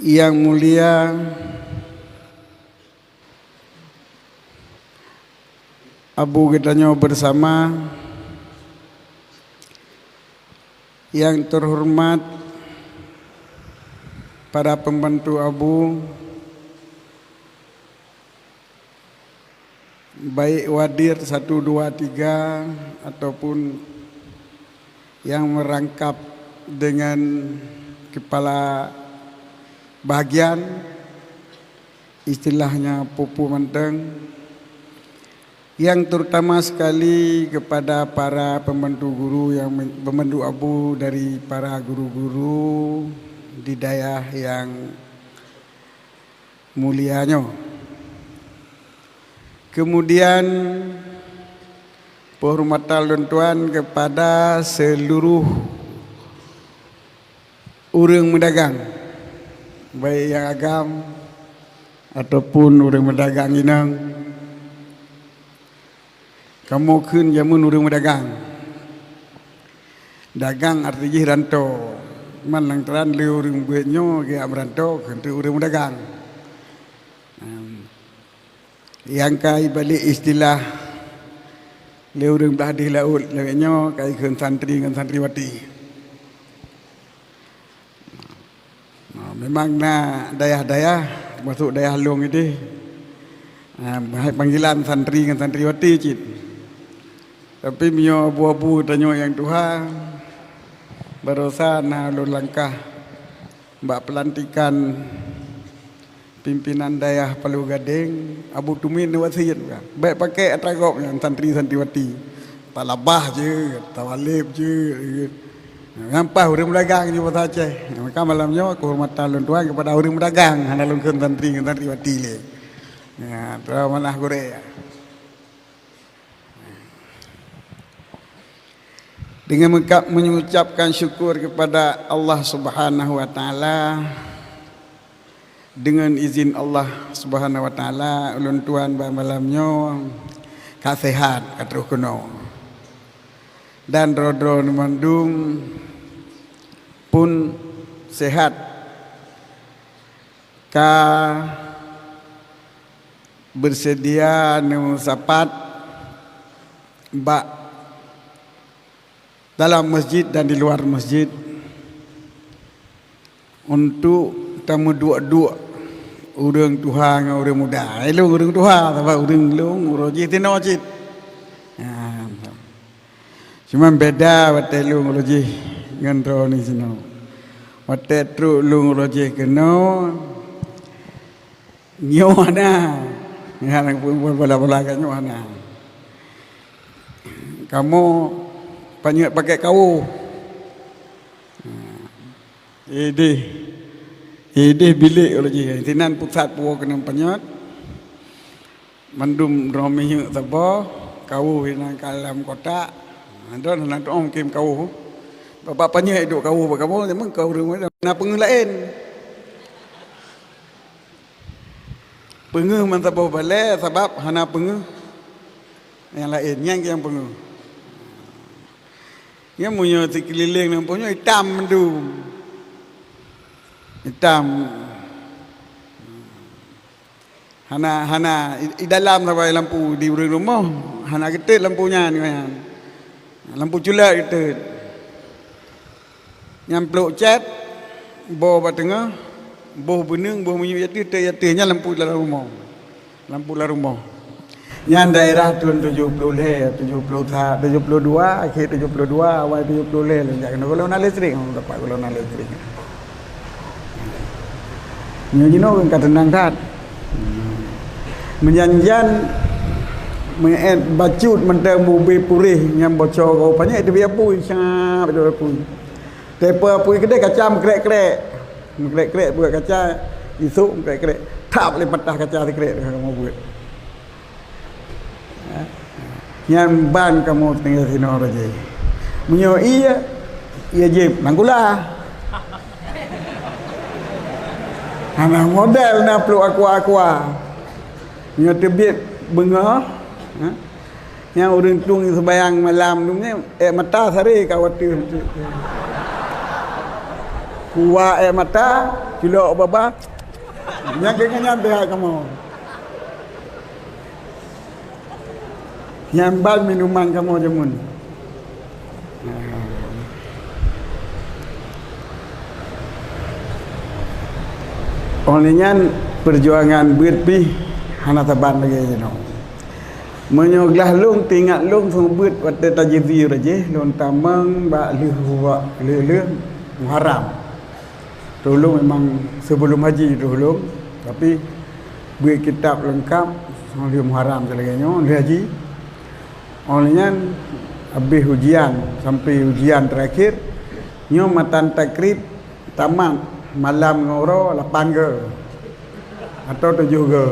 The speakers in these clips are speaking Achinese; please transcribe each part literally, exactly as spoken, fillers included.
Yang mulia Abu geutanyoe bersama, yang terhormat para pembantu Abu, baik wadir satu, dua, tiga, ataupun yang merangkap dengan kepala bahagian, istilahnya pupu mantong, yang terutama sekali kepada para pembantu guru yang men-, pembantu Abu dari para guru-guru di dayah yang mulia nyoe. Kemudian, penghormatan lôn tuan kepada seluruh ureuëng meudagang, baik nyang agam ataupun ureuëng meudagang inong. Kamoe kheun jameun ureuëng meudagang. Dagang arti jih ranto. Man lam teran lé ureuëng buet nyoe geujak meuranto kheun teuk ureuëng meudagang. Em, nyang ka ibalek istilah lé ureuëng blah deh laôt lagée nyoe ka ikheun santri ngon santriwati. Ha, memang na dayah-dayah, termasuk dayah lôn ideh, ha, hai panggilan santri ngon santriwati cit. Tapi meunyoe abu-abu tanyoe nyang tuha, barosa na lôn langkah bak pelantikan pimpinan dayah Palu Gadeng, Abu Tumin wasiet, bèk pakai atra gob nyan santri santriwati. Talabah jeuet, tawaleb jeuet. Nyan paih ureuëng meudagang jih basa Aceh. Maka malam nyoe keuhormatan lôn tuan kepada ureuëng meudagang, hana lôn kheun santri ngon santriwati lé. Ya, teuma manah gurée. Dengan mengka-, mengucapkan syukur kepada Allah Subhanahu wa Taala, dengan izin Allah Subhanahu wa Taala, ulôn tuan bak malam nyoe ka sehat, ka troh keunoe. Dan droe-droe mandum pun sehat, ka bersedia neumeusapat bak dalam masjid dan di luar masjid untuk tameuduek-duek ureuëng tuha ngon ureuëng muda. Eh, lôn ureuëng tuha, sabab ureuëng lôn uroe jih tinoe cit. Ha. Cuma beda watée lôn uroe jih ngon droeneuh sinoe. Watée trok lôn uroe jih keunoe, nyoe hana. Nyan bola-bola ka nyoe hana. Kamoe panyöt pakai kawoh. Ideh, ideh bilék uroe jih. Sinan pusat puwoe keuneuk panyöt. Mandum droe minyeuk saboh, kawoh inan ka lam kotak. Droe hana tuoh mungken kawoh. Bak panyöt iduek kawoh bak kamoe, jameun ka ureuëng na peungeuh laén. Peungeuh meusaboh balée sabab hana peungeuh nyang laén, nyang nyang peungeuh. Nyan meunyoe sikeulileng lampôh nyoe itam mandum. Itam. Hana, hana, i, i dalam sabai lampu di ureuëng rumoh, hana geutet lampu nyan, nyan. Lampu culek geutet. Nyan plôk cét, boh bak teungoh, boh beuneueng, boh minyeuk ateueh, teuh ateueh, nyan lampu dalam rumoh. Lampu lam rumoh. Nyan daerah thôn tujoh ploh lhèe, tujoh ploh sa-, tujoh ploh dua, akhé tujoh ploh dua, awai tujoh ploh lhèe lôn jak keunoe. Golom na listrik, dapat golom na listrik. Nyoe jinoe ka teunang that. Meujan-jan, meuet bacut mantong bubé puréh nyang boco gob panyöt teubiet apui, syap teubiet apui. Teupeu apui keudeh kaca meukrek-krek. Meukrek-krek buet kaca, isôk meukrek-krek. Thap lé patah kaca sikrek teuka kamoe buet. Nyan ban kamoe tinggai sinoe raja. Meunyoe iya, iya jép nangkula. Hana model na plôk aqua-aqua. Meunyoe teubiet beungoh, ha? Nyang ureuëng tueng seumayang malam tu nyan, ék mata saré ka watée. Kuwa ék mata, culok baba. Nyang keu nyan pihak kamoe. Nyan ban minuman kamoe jameun. Óh lheueh nyan, peujuangan beuet pih hana saban lagée jinoe. Meunyoe glah lôn, teuingat lôn seumeubeuet watée tajizir jih, lôn tamong bak lheueh, lheueh, lheueh Muharram. Troh lôn memang seubeulom haji troh lôn, tapi beuet kitab leungkab lheueh Muharram lagée nyoe, lheueh haji. Óh lheueh nyan habéh ujian, sampai ujian terakhir, nyoe matan takrib tamat malam ngon uroe lapan go atau tujoh go.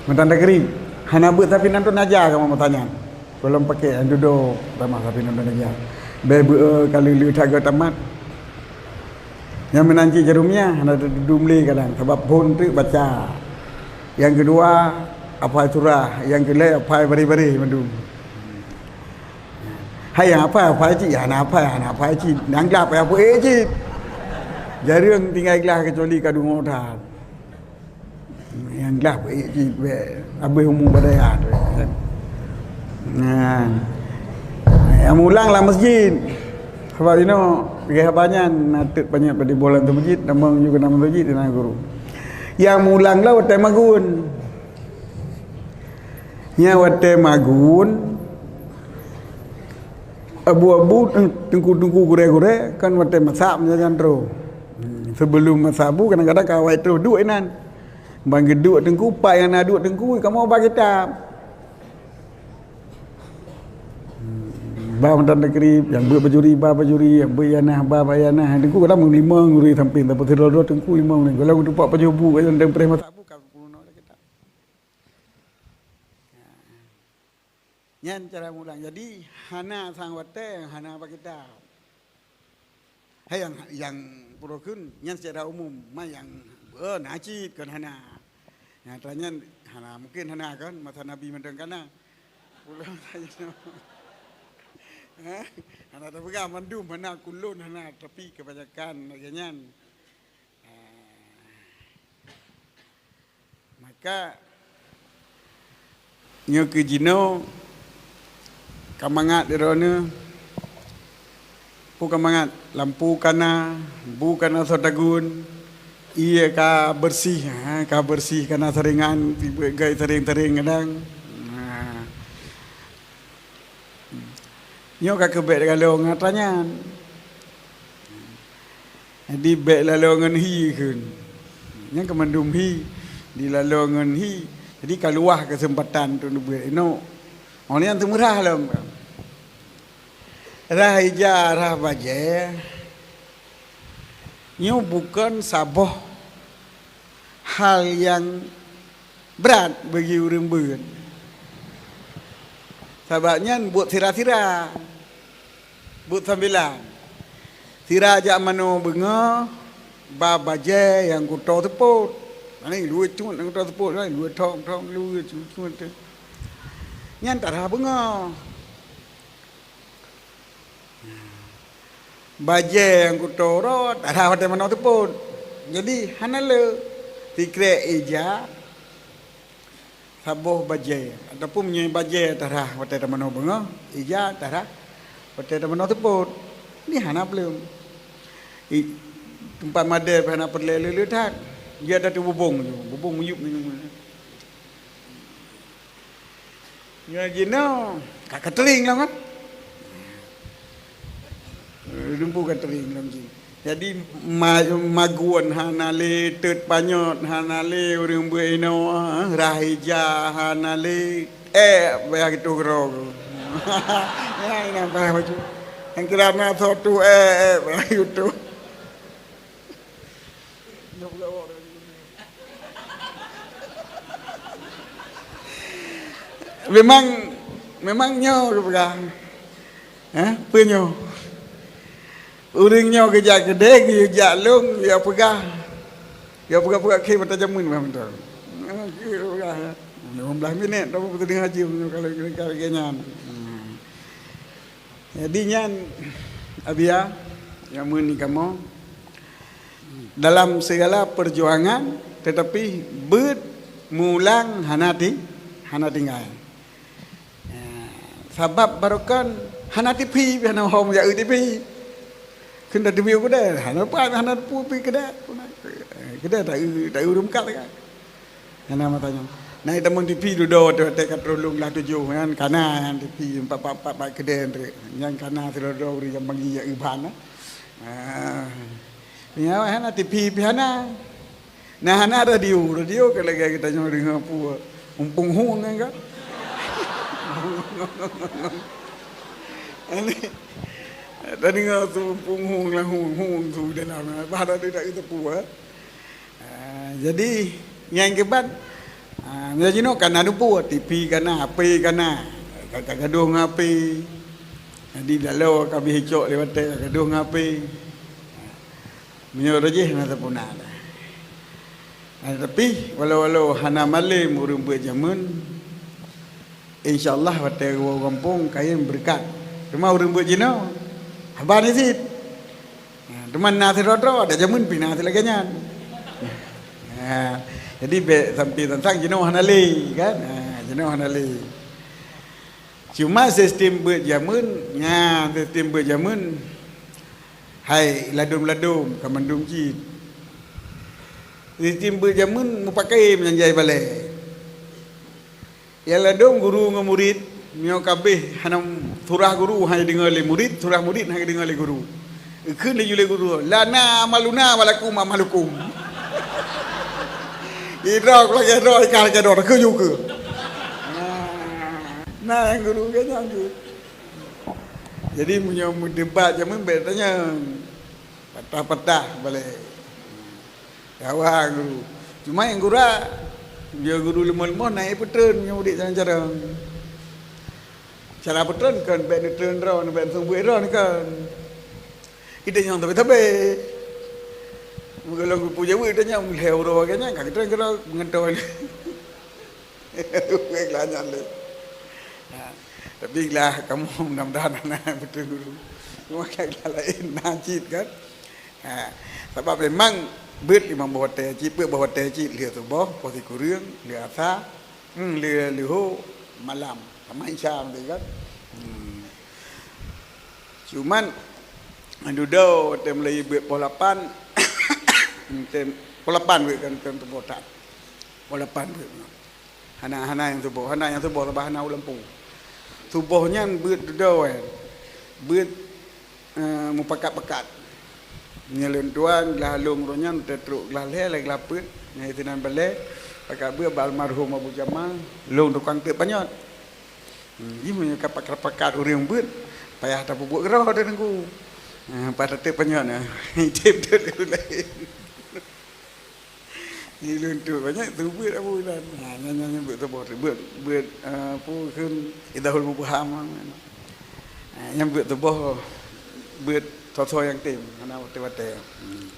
Matan takrib hana beuet, tapi nan tu naja kamoe masa nyan. Gohlom pakai nyang dudoe tamah, tapi nan tu naja. Bèk beu ka lheueh-lheueh that go tamat. Nyang meunan cit jaroe miyah hana teududu lé kadang, sabab phon teuk baca. Nyang keudua, hafai surah, nyang keulhèe hafai baréh-baréh mandum. Hai nyang hafai, hafai cit, hana hafai, hana hafai cit. Nyang glah payah peuék cit. Jareueng tinggai glah keucuali ka deungoe that. Nyang glah peuék cit, bèk habéh umu badaya tu. Nah. Nyang mulang lam masjid. Sabab inoe, lagèe haba nyan, na teuk panyöt padum boh lam masjid, tamong ju keu lam masjid, na guru. Nyang mulang lom watèe magun. Nyan watèe magun, abu-abu, teungku-teungku, gurèe-gurèe, kan watèe masak meusajan trôh. Hmm, seubeulom masak abu, kadang-kadang ka awai trôh duek inan. Ban geuduek teungku, pat nyang na duek teungku, kamoe ba kitab. Hmm, ba meunan takrib, nyang beuet bajuri, ba bajuri, nyang beuet ianah, ba, ba ianah. Teungku kadang limong gurèe sampéng, tapi sidroe-droe teungku limong. Kalau geutupat pajoh bu, kadang preh masak abu, ka peurunoe kitab. Nyan cara mulang. Jadi, hana sang watèe, hana bak kitab. Hai nyang, nyang peurunoe kheun, nyan secara umum, ma nyang, eh, na cit kon hana. Nyang atra nyan hana, mungkin hana kan, masa Nabi mantong kana. Pulang saja. Eh, hana tapeugah mandum, hana kulôn, hana, tapi kebanyakan lagèe nyan. Maka, nyoe keuh jinoe ka mangat di droeneuh, peue ka mangat, lampu kana, bu kana soe tagun, ié ka beureuséh, ha, ka beureuséh kana saringan, sibeuet gai saring-saring kadang. Ha. Nyoe ka keuh bèk laloe ngon atra nyan. Jadi, bèk laloe ngon hi kheun. Nyan keu mandum hi, dilaloe ngon hi. Jadi, ka luwah keuseumpatan untuk neubeuet inoe. Óh lheueh nyan teumeurah lom. Rhah ija, rhah bajèe. Nyoe bukon saboh hal nyang brat bagi ureueng beuet. Sabab nyan buet sira-sira, buet sambilan. Sira jak manoe beungoh, ba bajèe nyang kuto seupôt. Nyan luweuh cut nyang kuto seupôt, nyan luweuh thong-thong, luweuh cut-cut. Nyan tarhah beungoh. Bajèe nyang kuto rot, tarhah watèe manoe seupôt. Jadi, hana le. Sikrek ija, saboh bajèe. Ataupun meunyoe bajèe tarhah watèe tamanoe beungoh, ija tarhah watèe tamanoe seupôt. Nyan hana peuleueng. I, teumpat madé pih hana peureulèe le-le that. Ija tateububông ju, bubông miyueb nyoe. Nyoe jinoe ka catering lom kan? Dumpu catering lom jih. Jadi, ma-, magun hana lé, teut panyöt hana lé, ureueng beuet inoe, rhah ija hana lé, ék payah geutoh keudroe. Nyan, nyan payah bacut. Nyang kira na soe tu, ék, ék payah geutoh. Memang, memang nyoe geupeugah. Hah? Peue nyoe? Ureueng nyoe geujak keudeh, geujak lôn, geujak peugah. Geujak peugah-peugah khe mata jameun bah mantong. Geujak peugah, ya. Lima belas minit, tapi peuteungoh jeuem nyoe kalau kira-kira lagèe nyan. Hmm. Jadi nyan, Abia, nyang meuni kamoe, dalam segala perjuangan, tetapi beuet mulang hana ti-, hana tinggai. Eh, sabab barokon hana tipi, hana hom jak eu tipi. Kheun dah tipi keudè, hana pat, hana pu pi keudè. Keudè tak eu, tak eu ureueng kat ka. Hana mata nyoe. Na itamong tipi dudoe watèe ka troh lôn glah tujoh nyan, kana nyan tipi empat, empat, empat, empat keudè treuk. Nyan kana sidroe-droe ureueng nyang bagi jak eu ban. Ah. Nyan hana tipi pi hana. Nah, hana radio, radio ka lagèe geutanyoe deungoe peue, umpung hueng kan? Ini, tadeungoe su umpung hueng lah, hueng, hueng su dalam, bah ada tidak itu peue. Ah, jadi, nyang keubat, ah, meunyoe jinoe kana dupeue, tipi kana, H P kana, ka, ka gadoh ngon H P. Jadi, laloe ka bih cok lewat ka gadoh ngon H P. Meunyoe rajih na sapeue na dah. Nah, tapi walau-walau hana malem ureueng beuet jameun, insya Allah watèe woe gampông kayém beureukat. Teuma ureueng beuet jinoe haba ni cit. Nah, teuma na sidroe-droe ada jameun pih na lagèe nyan. Nah, jadi bèk sampai tantang jinoe hana lé kan. Nah, jinoe hana lé. Cuma sistem beuet jameun, nyan sistem beuet jameun hai ladôm-ladôm ka mandum cit. Sistem beuet jameun mupakém nyang jai balèe. Nyang ladôm guru ngon murit, meunyoe ka abéh hana surah guru hana jideungoe lé murit, surah murit hana jideungoe lé guru. Geukheun laju lé guru, "Lana amaluna wa lakum amalukum." Idroe lagèe droe, ikah lagèe droe, takheun ju keu. Nah, nah, nyang guru kan nyang tu. Jadi, meunyoe meudebat jameun bèk tanyong. Patah-patah balèe. Gawa guru. Cuma nyang gura, dia guru leumoh-leumoh na peutrön nyang udép carông-carông. Cara peutrön kon bèk neutreun droe, bèk neuseumeubeuet droe kon. Kita nyang tabé-tabé. Meugohlom geupeu jaweueb, kita nyang lhèe uroe lagèe nyan, ka geutreun keudroe meugantoe. Ureueng lah nyan lé. Ha, tapi lah kamoe mudah-mudahan na beutôi guru. Cuma kan lah laén na cit kan. Ha, sabab memang beuet limong boh watèe cit, peuet boh watèe cit, lheueh suboh, poh sikureueng, lheueh asa, hmm, lheueh leuhô, malam. Sama Isya nanti kan. Hmm. Cuman dudoe watèe mulai beuet poh lapan, tem-, poh lapan beuet kan, kan poh that. Poh lapan beuet. Hana, hana nyang suboh, hana nyang suboh sabab hana u lampôh. Suboh nyan beuet dudoe, beuet, eh, mupakat-pakat. Nyan lôn tuan, glah lôn uroe nyan, teutrok glah lhèe, lhèe glah peuet, nyan sinan balèe, pakat beuet bak almarhum Abu Jamal, lôn tukang teuk panyöt. Hmm, jih meunyoe ka pakat-pakat ureueng beuet, payah tapeubuet keudroe teuh teungku. Eh, payah tateuk panyöt, eh. Idéh beutôi laén. Di lôn tu banyak tu beuet Abu Ilan. Ha, nyan, nyan, nyan beuet tuboh tu. Beuet, beuet, eh, peue kheun idahul mubham. Ha, nyan beuet tuboh, beuet soe-soe nyang tem, hana watèe-watèe. Hmm.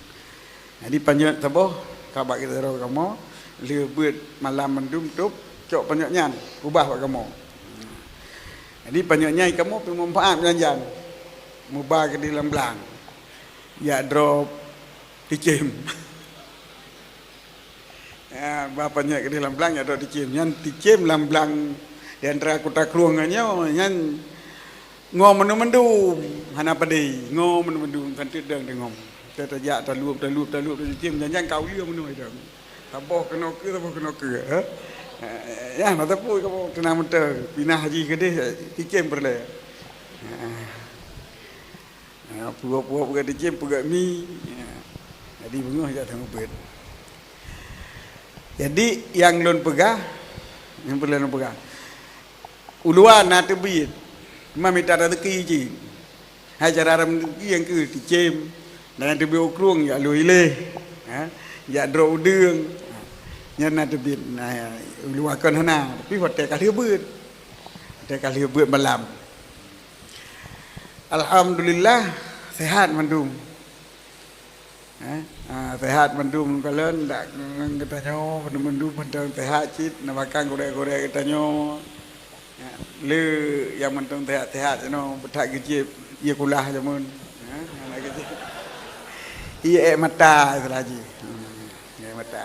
Jadi panyöt tuboh, ka bak geutanyoe kamoe, lheueh beuet malam mandum tôb, cok panyöt nyan, ubah bak kamoe. Hmm. Jadi panyöt nyan kamoe peumanfaat jan-jan. Muba keudéh lam blang. Jak drop ticém. Ya, ba panyöt keudéh lam blang, ya, droe ticém. Nyan ticém lam blang di antara kuta krueng nyan nyoe, nyan ngo mandum-mandum, hana padé, ngo mandum-mandum, kan teudong deungon. Tajak, talup, talup, talup, ticém, nyan, nyan ka uleue meunoe idong. Taboh keunoe keue, taboh keunoe keue, eh? Eh, ya, mata pun kamoe teunang mantong. Pinah haji keudéh, ticém peureulèe. Eh. Ha, peugöt-peugöt, peugöt ticém, peugöt mi. Ha. Jadi beungoh jak teungoh beuet. Jadi nyang lôn peugah, nyang peureulèe lôn peugah. Uluwa na teubiet, teuma mita raseuki cit. Hai cara raseuki nyang keu ticém, dan nyang teubiet u krueng jak lôn ilèe. Ha, jak droe udeueng. Ha, nyan na teubiet. Nah, uluwa kon hana, tapi watèe ka lheueh beuet. Watèe ka lheueh beuet malam. Alhamdulillah, sehat mandum. Eh, ah, sehat mandum kalon, dak ngon geutanyoe, mandum mantong sehat cit, na bahkan gurée-gurée geutanyoe. Ya, le nyang mantong sehat-sehat nyoe, beuthat geujieb, ié kulah jameun. Ha, hana geujieb. Ié ék mata istilah jih. Hmm, ié ék mata.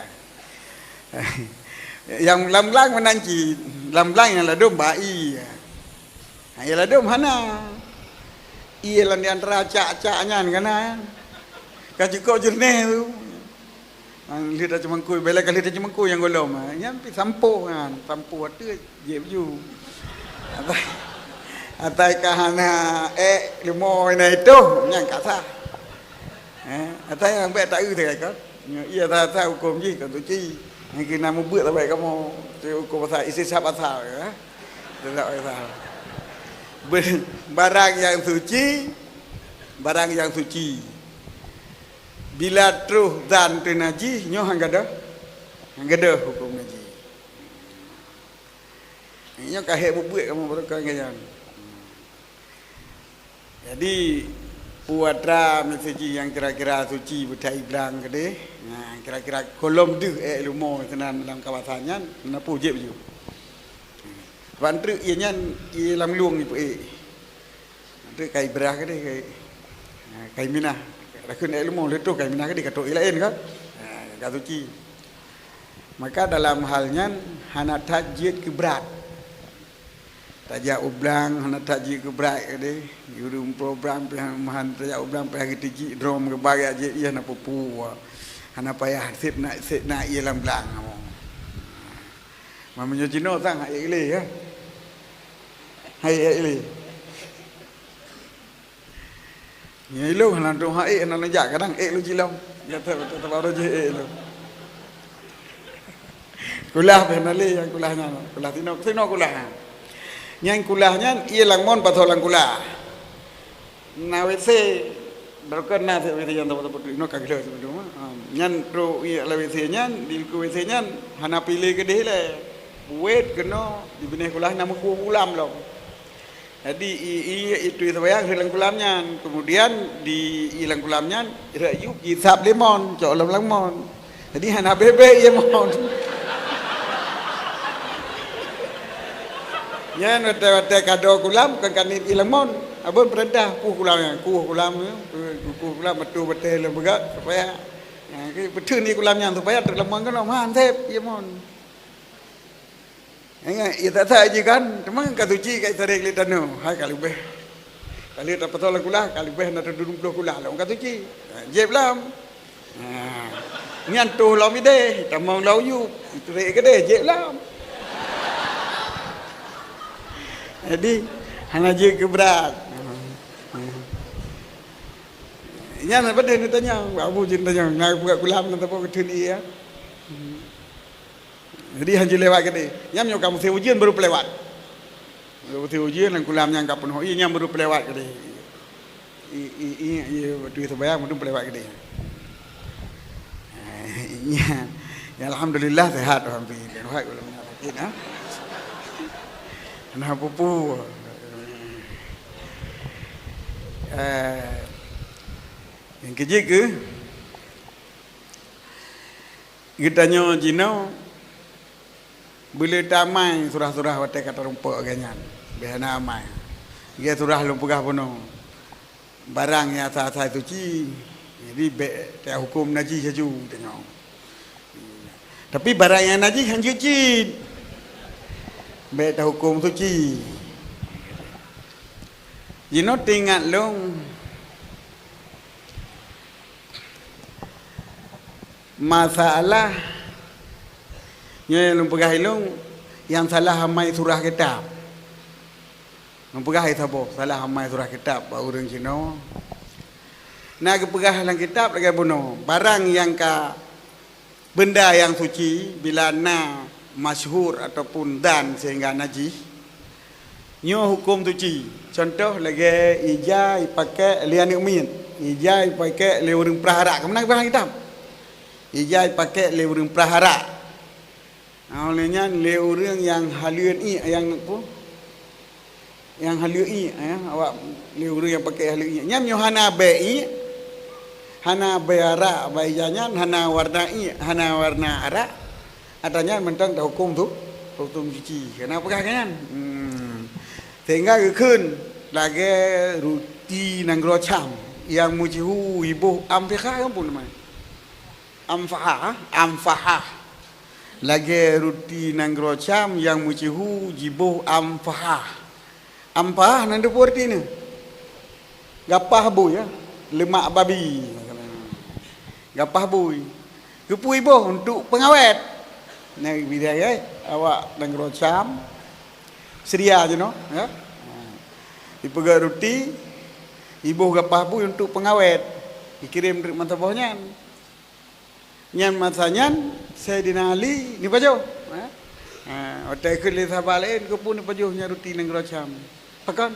Nyang lam blang meunan cit, lam blang nyang ladôm ba ié. Ha, ié ladôm hana. Ié lam di antara cak-cak nyan ka na. Ka cukôp jeureunéh tu. Lheueh taceumangkui, bela ka lheueh taceumangkui nyang gohlom. Nyan pi sampoh nyan, sampoh ateueh jieb ju. Atai, atai ka hana ék leumo na itoh, nyan ka sah. Eh, atai nyang bék taeu sagai ka. Nyoe iya sah-sah huköm jih ka suci. Nyang keunan mubuet sabai kamoe. Tu huköm asal, istisab asal, ya. Istisab asal. Be-, barang nyang suci, barang nyang suci. Bila troh dan teu najih, nyoe han gadôh, han gadôh huköm najih. Nyoe ka hék mubuet kamoe barokah ngon nyan. Jadi, peue atra miseue jih nyang kira-kira suci beuthat ié blang keudeh, nyang kira-kira gohlom deuh ék leumo sinan lam kawasan nyan, na peue jieb ju. Ban treuk ié nyan, ié lam lueng ipeuék. Treuk ka ibrah keudeh, ka i-, ka iminah. Takheun ék leumo, lheueh troh ka iminah keudeh, ka trok ié laén ka. Ha, ka suci. Maka dalam hal nyan hana that jeuet keu brat. Tajak u blang hana that jeuet keu brat keudeh. Ureuëng program pih han tajak u blang pih geutijik drom geuba jak jeuet ié hana peue-peue. Hana payah seb na, seb na ié lam blang. Meunyoe jinoe sang hai ék lé, ya. Hai ék lé. Nyoe ilôn hana dong hai ék, hana lôn jak, kadang ék lôn jilom. Gata, gata baru jih ék lôn. Kulah pih hana lé nyang kulah nyan. Kulah sinoe, sinoe kulah. Nyang kulah nyan ié lam mon pasoe lam kulah. Na WC, barokon na WC nyang teupeu-teupeu inoe ka gleh teupeu. Ha, nyan trok ié lam WC nyan, di likot WC nyan hana piléh keudeh lé. Buet keunoe di binéh kulah na meukueh kulam lom. Jadi, i, i, itu ié sampoe lam kulam nyan. Kemudian di ié lam kulam nyan, rot yub jisab lé mon, cok lom lam mon. Jadi hana bèk-bèk ié mon. Nyan watèe-watèe ka do kulam, kon ka niet ié lam mon. Abon peurintah kueh kulam nyan, kueh kulam nyan, kueh kulam, meutô batèe lom beugöt, supaya, ha, beuteun ié kulam nyan, supaya trok lam mon keunoe, mantap ié mon. Ingat, ié that-that jih kan, teuma ka suci ka isarek lé tanoh, hai ka leubeh. Ka lheueh tapasoe lam kulah, ka leubeh na teudum ploh kulah lom ka suci. Ha, jieb lom. Ha. Nyan toh lom ideh, tamong lom yub, iteurek keudeh, jieb lom. Jadi, hana jeuet keu brat. Nyan padum neutanyong, Abu jeuet neutanyong, na peugah kulam na saboh keuteun ié. Jadi, han jeuet lewat keudeh. Nyan nyoe ka musém ujeuen baru peulewat. Baru musém ujeuen, lam kulam nyan ka peunoh ié, nyan baru peulewat keudeh. I, i, i, i, watèe seumayang, baru peulewat keudeh. Eh, nyan. Ya, alhamdulillah, sehat, alhamdulillah. Sehat, kalau nak sakit, ha? Nah, pupu. Eh, nyang keujeuet keuh, geutanyoe jinoe beuleueh tamai surah-surah watèe ka tarumpok lagèe nyan. Bèk hana amai. Lagèe surah lôn peugah bunoe. Barang nyang asai-asai suci, jadi bèk tahuköm najih laju tanyoe. Tapi barang nyang najih han jeuet cit. Bèk tahuköm suci. Jinoe teuingat lôn, masalah nyoe lôn peugah ilôn, nyang salah amai surah kitab. Lôn peugah hai saboh, salah amai surah kitab bak ureueng jinoe. Na geupeugah lam kitab lagèe bunoe, barang nyang ka Beunda nyang suci bila na masyhur ataupun dan sehingga najih, nyoe huköm suci. Contoh lagèe ija ipakék lé aneuk miet, ija ipakék lé ureueng prah arak, ka meunan barang itam. Ija ipakék lé ureueng prah arak. Óh lheueh nyan lé ureueng nyang haleuen iék, nyang peue? Nyang haleue iék, ya, awak lé ureueng nyang pakék haleue iék. Nyan meunyoe hana bèk iék, Hana bèe arak bak ija nyan, hana warna iek, hana warna arak, atra nyan mantong tahuköm tu, tahuköm suci. Keuneuk peugah keu nyan. Hmm. Sehingga geukheun lagèe ruti nanggroe Syam nyang meusyeuhu jiboh amfahah, kan pun nama? Amfahah, amfahah. Lagèe ruti nanggroe Syam nyang meusyeuhu jiboh amfahah. Amfahah nan teupeue arti nyan? Gapah bui, ya. Lemak babi. Gapah bui. Keupeue jiboh? Untuk peungawét. Nah, bida, ya, awak nanggroe Syam, Syria jinoe, ya. Jipeugöt ruti, jiboh gapah bui untuk peungawét. Jikirém treuk meusaboh nyan. Nyan masa nyan Saidina Ali neupajoh. Ha? Ha, watèe kheun lé sahabat laén, "Keupeue neupajoh nyan ruti nanggroe Syam?" Pakon?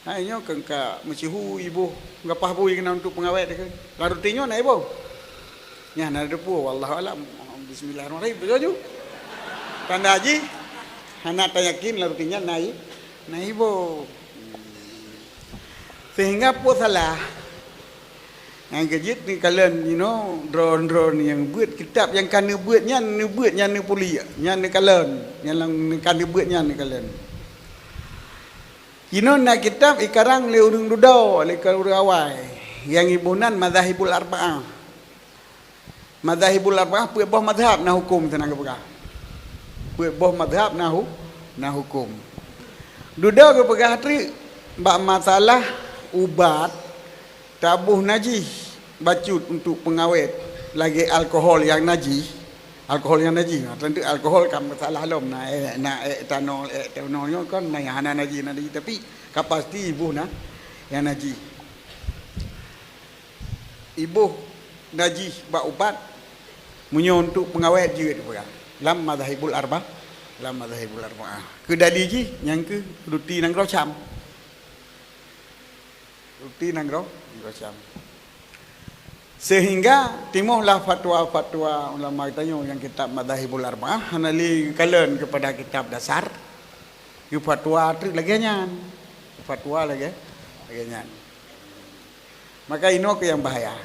Hai nyoe keu ka meusyeuhu jiboh gapah bui keunan untuk peungawét kheun. Lam ruti nyoe na jiboh? Nyan na teupeue, wallahu alam. Bismillahirrahmanirrahim. Beutôi ju. Tanda jih hana tayakin lam ruti nyan na ji-, na jiboh. Sehingga peue salah? Nyang keujeuet neukalon jinoe droe-droe nyang beuet kitab nyang ka neubeuet nyan, neubeuet nyan neupuléh, nyan neukalon, nyang lam ka neubeuet nyan neukalon. Jinoe na kitab jikarang lé ureueng dudoe, lé ureueng awai, nyang jiboh nan Madzahibul Arba'ah. Madzahibul Arba'ah peuet boh mazhab na huköm, teunan geupeugah. Peuet boh mazhab na hu-, na huköm. Dudoe geupeugah treuk bak masalah ubat taboh najih bacut untuk peungawét, lagèe alkohol nyang najih. Alkohol nyang najih, nah, tentu alkohol kan masalah lom, na èk, na èk etanol, èk etanol nyoe kan na nyang hana najih, na najih, tapi ka pasti jiboh na nyang najih. Jiboh najih bak ubat, meunyoe untuk peungawét jeuet peugah. Lam Madzahibul Arba-, lam Madzahibul Arba'ah. Keu dali jih nyang keu ruti nanggroe Syam. Ruti nanggroe, nanggroe Syam. Sehingga timohlah fatwa-fatwa ulama geutanyoe nyang kitab Madzahibul Arba'ah hana lé geukalon keupada kitab dasar, geufatwa treuk lagèe nyan. Fatwa lagèe, lagèe nyan. Maka inoe keuh nyang bahaya.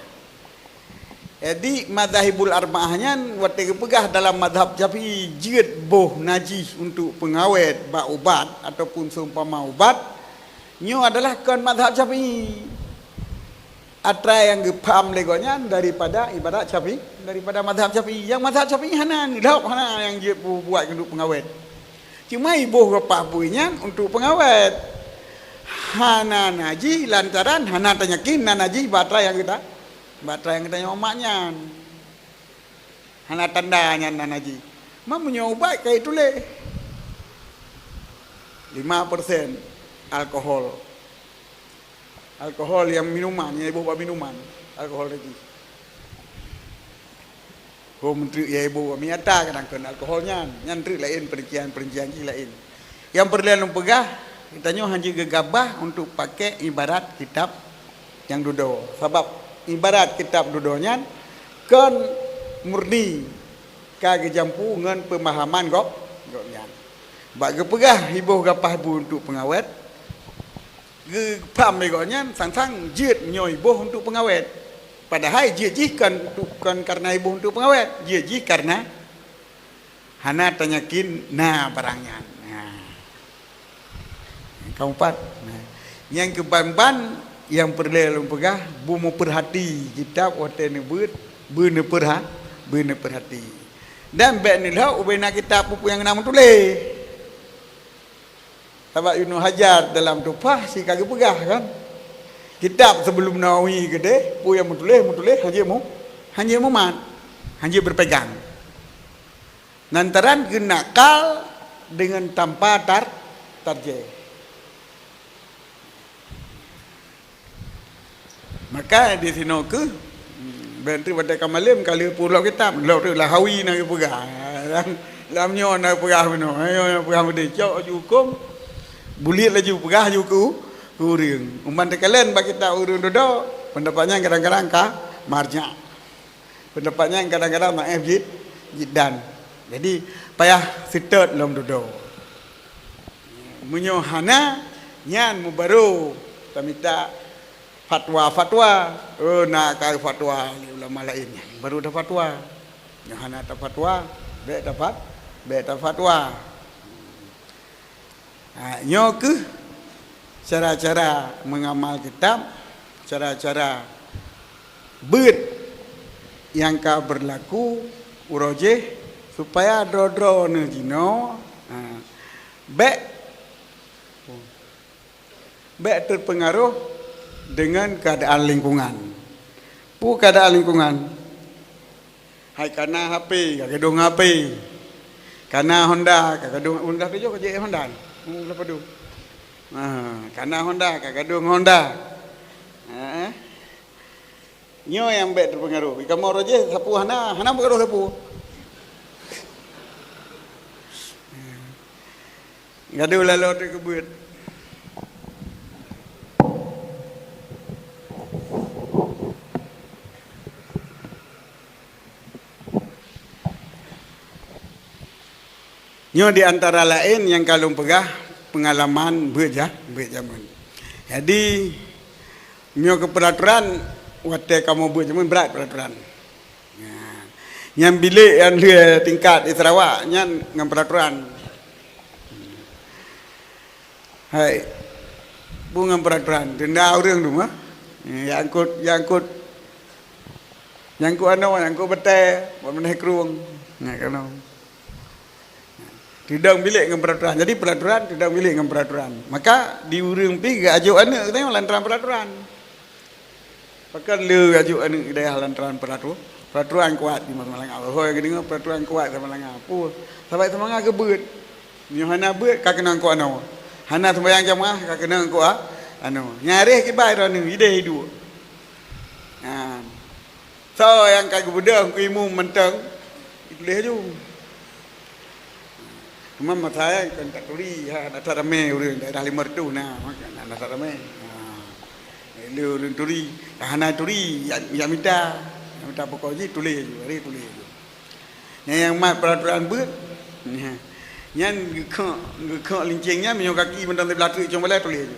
Jadi, Madzahibul Arba'ah nyan watèe geupeugah dalam mazhab Syafi'i jeuet boh najih untuk peungawét bak ubat ataupun seumpama ubat, nyoe adalah kon mazhab Syafi'i. Atra nyang geupaham lé gobnyan daripada ibarat Syafi'i, daripada mazhab Syafi'i. Nyang mazhab Syafi'i hana, lhok hana nyang jeuet bu-, buat keu untuk peungawét. Cuma jiboh gapah bui nyan untuk peungawét. Hana najih lantaran hana tanyakin na najih bak atra nyang geuta-, bak atra nyang geutanyoe mat nyan. Hana tanda nyan na najih. Ma meunyoe ubat ka jituléh lima persen alkohol. Alkohol nyang minuman, nyang jiboh bak minuman, alkohol tadi. Hom treuk nyang jiboh bak miata kadang kheun alkohol nyan, nyan treuk laén, peurincian-peurincian jih laén. Nyang peureulèe lôn peugah, geutanyoe hana jeuet geugabah untuk pakèk ibarat kitab nyang dudoe. Sabab ibarat kitab dudoe nyan kon murni ka geujampu ngon peumahaman gob, gobnyan. Bak geupeugah jiboh gapah bui untuk peungawét, geupaham lé gobnyan sang-sang jeuet meunyoe jiboh untuk peungawét. Padahai jeuet jih kon untuk, kon kareuna jiboh untuk peungawét, jeuet jih kareuna hana tanyakin na barang nyan. Nah. Nyang keumpat, nah. Nyang keuban-ban nyang peureulèe lôn peugah, beumeupeurhati kitab watèe neubeuet, beuneupeurha-, beuneupeurhati. Dan bèk neulhok ubena kitab peue-peue nyang na meutuléh. Sabab Ibnu Hajar dalam Tuhfah si ka geupeugah kan, kitab sebelum Nawawi keudéh, peue nyang meutuléh, meutuléh hana jeuet mu-, hana jeuet mumat, hana jeuet berpegang. Lantaran geunakal deungon tanpa tar-, tarjih. Maka di sinoe keuh, hmm, bèk treuk watèe ka malem ka lheueh peurunoe kitab, lheueh treuk Lahawi na geupeugah. Lam, lam nyoe na geupeugah bunoe, nyoe na geupeugah bunoe. Cok laju hukôm, buliek laju peugah laju keu, keu ureueng. Uman teukalon bak kitab ureueng dudoe, peundapat nyan kadang-kadang ka marjah. Peundapat nyan kadang-kadang dhaif jid-, jiddan. Jadi, payah seutôt lom dudoe. Meunyoe hana, nyan meubaroe tamita Fatwa-fatwa. Oh, na ka fatwa lé ulama laén. Baru tafatwa. Nyang hana tafatwa, bék tafat-, bék tafatwa. Ha, nyoe kheueh cara-cara mengamal kitab, cara-cara beuet nyang ka beurlaku uroe jéh, supaya droe-droe neuh jinoe, ha, bék, bék teupeungaroh deungon keuadaan lingkungan. Peue keuadaan lingkungan? Hai kana H P, ka gadong H P. Kana Honda, ka gadong Honda tujoh ka jeuet Honda. Hmm, lepas tu. Ha, kana Honda, ka gadong Honda. Ha. Nyoe nyang bék teupeungaroh. Kamoe roh jih sapeue hana, hana peungaroh sapeue. Gadoh laloe teuh keubeut. Nyoe di antara laén nyang ka lôn peugah peungalaman beuet ja-, beuet jameun. Jadi, nyoe keu peuraturan, watée kamoe beuet jameun brat peuraturan. Nah, nyan bilék nyang lhée tingkat di Sarawak nyan ngon peuraturan. Hai, peue ngon peuraturan, tenda ureuëng tu mah. Nyang angkut, nyang angkut, nyang angkut anoe, nyang angkut batée, buat manah krueng. Nah, keunoe. Teudong bilék ngon peuraturan. Jadi peuraturan, teudong bilék ngon peuraturan. Maka di ureuëng pih geuajok aneuëk geutanyoe lantaran peuraturan. Pakon le ajok aneuëk dayah lantaran peuratu-, peuraturan kuat di Samalanga. Hôi geudeungoe peuraturan kuat Samalanga. Peue? Sabab Samalanga keubeut. Meunyoe hana beuet, ka keunong keu anoe. Hana sumbayang jamaah, ka keunong keu a-, anoe. Nyan reh kiban droeneuh, ideh iduek. Nah. Soe nyang ka geubeudôh keu imum mantong, ituléh laju. Cuma masa nyan kon tak turi, ha, na that ramé ureuëng daerah lima ratus na, maka na, na that ramé. Ha. Lé ureuëng turi, ka hana turi, jak, jak mita. Jak mita pokok jih tuléh laju, hari tuléh laju. Nyang, nyang mat peuraturan beuet, nyan, nyan geukhok, geukhok linceng nyan meunyoe kaki mantong siblah treuk cong balai tuléh laju.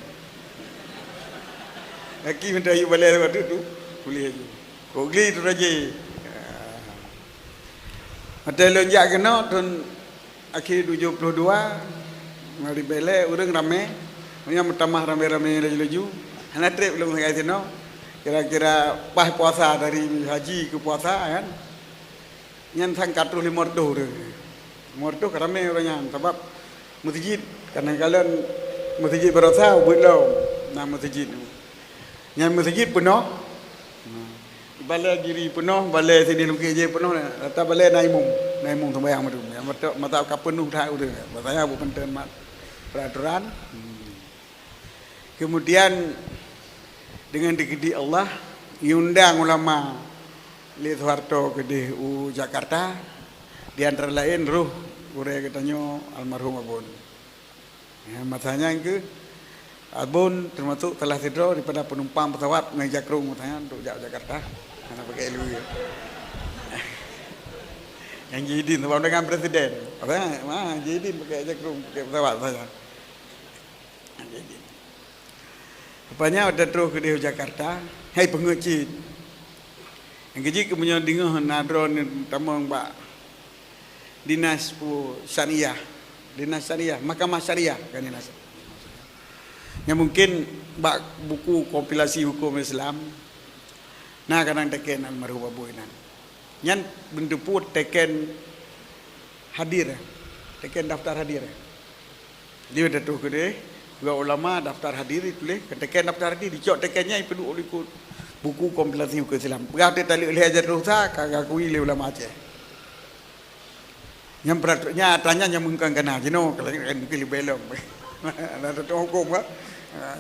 Kaki mantong yue balai siblah treuk tu, tuléh laju. Kok gli tu raja. Watée lôn jak keunoe thon akhé tujoh ploh dua, ngon ribée lhée ureuëng ramé, nyan meutamah ramé-ramé laju-laju. Hana treb lôn sagai sinoe. Kira-kira paih puasa dari haji keu puasa kan. Nyan sang ka troh limong reutôh ureuëng. Limong reutôh ka ramé ureuëng nyan sabab meuseujid kadang-kadang meuseujid baroesa ubit lom na meuseujid. Nyan meuseujid peunoh. Balée Giri peunoh, balée sideh Lungkée Jée peunoh, rata balée na imum, na imum sumbayang mandum. Nyang mata, mata ka peunoh that ureuëng. Maksudnya buet mantong mat peuraturan. Hmm. Kemudian dengan dikeudi Allah, iundang ulama lé Soeharto keudeh u Jakarta, di antara laén roh gurée geutanyoe almarhum Abon. Ya, masa nyan keuh Abon teumasok salah sidroe daripada penumpang pesawat nyang jakrong masa nyan untuk jak Jakarta. Hana pakai lue. Nyang jidin sebab dengan presiden. Apa? Wah, jidin pakai jakrong, pakai pesawat saja. Rupanya watée troh keudeh u Jakarta, hai peungeuet cit. Nyang keujeuet keu meunyoe deungoe na droeneuh tamong bak dinas pu syariah, dinas syariah, mahkamah syariah kan dinas. Nyang mungkin bak buku kompilasi hukum Islam na kadang teken almarhum Abu inan. Nyan beuneuteupeu teken hadir, teken daftar hadir. Di watée troh keudeh, dua ulama daftar hadir dituléh, teken daftar hadir, dicok teken nyan ipeuduek u likot buku kompilasi hukum Islam. Peugah teuh taleuek lhée aja dosa ka geuakui lé ulama Aceh. Nyang berat nyan atra nyan nyang mungkang kana jinoe kalau mungkin leubeh lom. Ada tu hukum ka.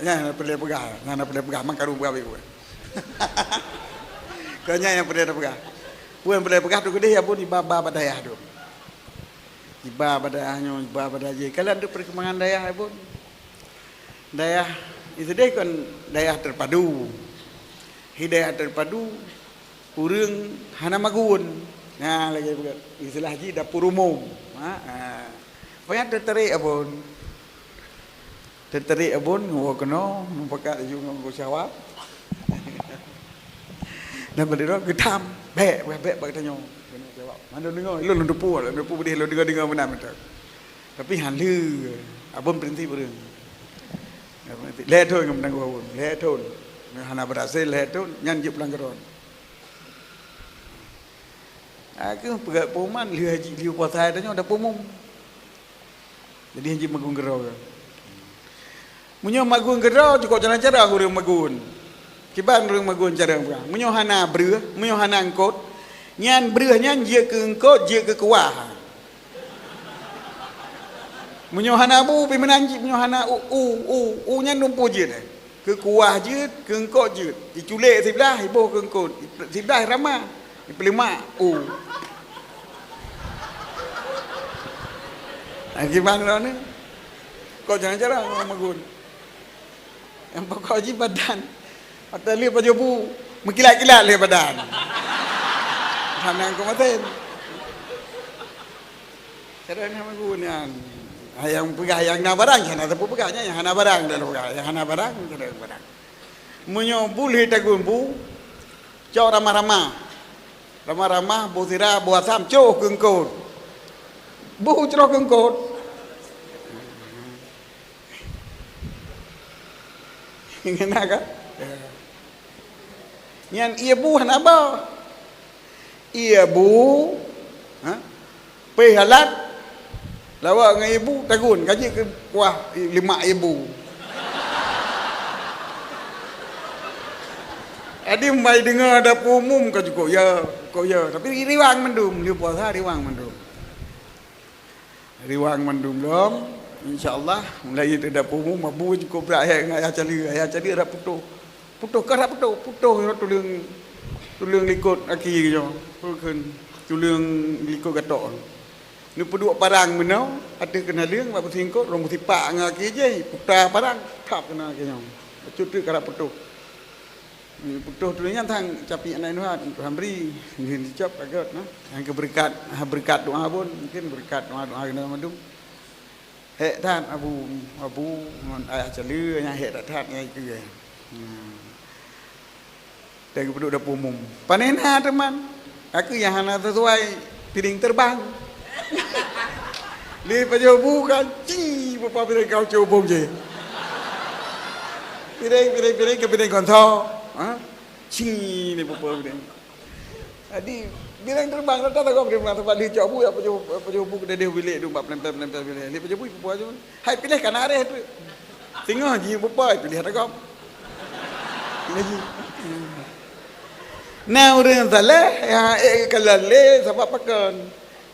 Nyan peureulée peugah, nyan peureulée peugah mangkaru peugah. Keu nyan nyang peureulée peugah. Peue nyang peureulée peugah tu keudeh ya pun iba-ba bak dayah tu. Iba bak dayah nyoe, iba bak dayah jih. Kalian tu perkembangan dayah ya pun. Dayah itu deh kon dayah terpadu. Hi dayah terpadu ureuëng hana magun. Nah, lagi istilah jih dapur umum. Ha, ha. Payah tertarik abon. Teuterik abon ngon woe keunoe, mupakat laju ngon geusyawab. Dan bak droe geutam, bèk, bèk, bèk bak geutanyoe. Keuneuk jaweueb. Mandum deungö, lôn, lôn teupeu, lôn teupeu beudeh, lôn deungö-deungö meunan mantong. Tapi han lheueh, abon prinsip ureueng. Lhèe thon ngon meunanggung awon, lhèe thon. Nyoe hana berhasil lhèe thon, nyan jeuet pulang keudroe. Ah, keuh peugah pengumuman lheueh haji, lheueh puasa tanyoe dah pengumum. Jadi han jeuet magun keudroe. Meunyoe magun keudroe, cukôp carông-carông ureueng magun. Kiban ureueng magun carông peugah. Meunyoe hana breueh, meunyoe hana eungkôt, nyan breueh nyan jeuet keu eungkôt, jeuet keu kuah. Meunyoe hana bu, pih meunan cit, meunyoe hana u, u, u, u nyan lumpu jeuet, eh. Keu kuah jeuet, keu eungkôt jeuet. Iculek siblah, iboh keu eungkôt. Siblah ramah, ipeulemak, u. Akiban droeneuh. Kok jangan-jangan orang magun. Nyang pokok jih badan. Watèe lheueh pajoh bu, meukilat-kilat lé badan. Hana nyang keumaten. Cara nyang magun nyan. Hai nyang peugah nyang na barang, hana teupeu peugah nyan, nyang hana barang dah peugah, nyang hana barang, cara nyang barang. Meunyoe bu lheueh tagun bu, cok ramah-ramah. Ramah-ramah, bu sira, bu asam, cok keu eungkôt. Bu cok keu eungkôt. Ngon na ka? Nyan ié bu hana ba. Ié bu, ha? Pih alat, lawak ngon ié bu, tagun, ka jeuet keu kuah lemak ié bu. Jadi, bai deungoe dapu umum ka cukôp, ya, cukôp, ya. Tapi riwang mandum, lheueh puasa riwang mandum. Riwang mandum lom, insya Allah, mulai dari dapu umum, abu cukôp brat hek ngon ayah cali, ayah cali rap putôh. Putôh, ka rap putôh, putôh nyoe tuleueng, tuleueng likot aki nyoe, peue kheun, tuleueng likot gatok. Neupeuduek parang meunoe, ateueh keunaleueng, bak peusiingkot, rhom sipak ngon aki jih, puta parang, thap keunoe aki nyoe. Bacut teuk ka rap putôh. Putôh tuleueng nyan sang capi aneuk nuhat, Tuhan bri, mungkin dicop ka gèt, nah. Nyang keu beureukat, ha, beureukat doa pun, mungkin beureukat doa-doa keunoe mandum. Hek that abu, abu ngon ayah cali nyan hek that-that ngon ikeu. Hmm. Dan geupeuduek dapu umum. Pane na teuma. Aku nyang hana sesuai piring terbang. Lé pajoh bu kan, ci, peupah piring kau cubong je. Piring, piring, piring ke piring konso. Ha? Ci, ni peupah piring. Jadi, piring terbang, rata-rata piring terbang, sebab lé cok bu, ya, pajoh, pajoh bu ke dedeh bilik tu, bak pelempel-pelempel bilik. Lé pajoh bu, peupah je. Hai piléh ka na areh tu. Singoh ji beupai piléh ragam. Piléh ji. Na ureueng saleh nyang ék geukalon lé sabab pakon.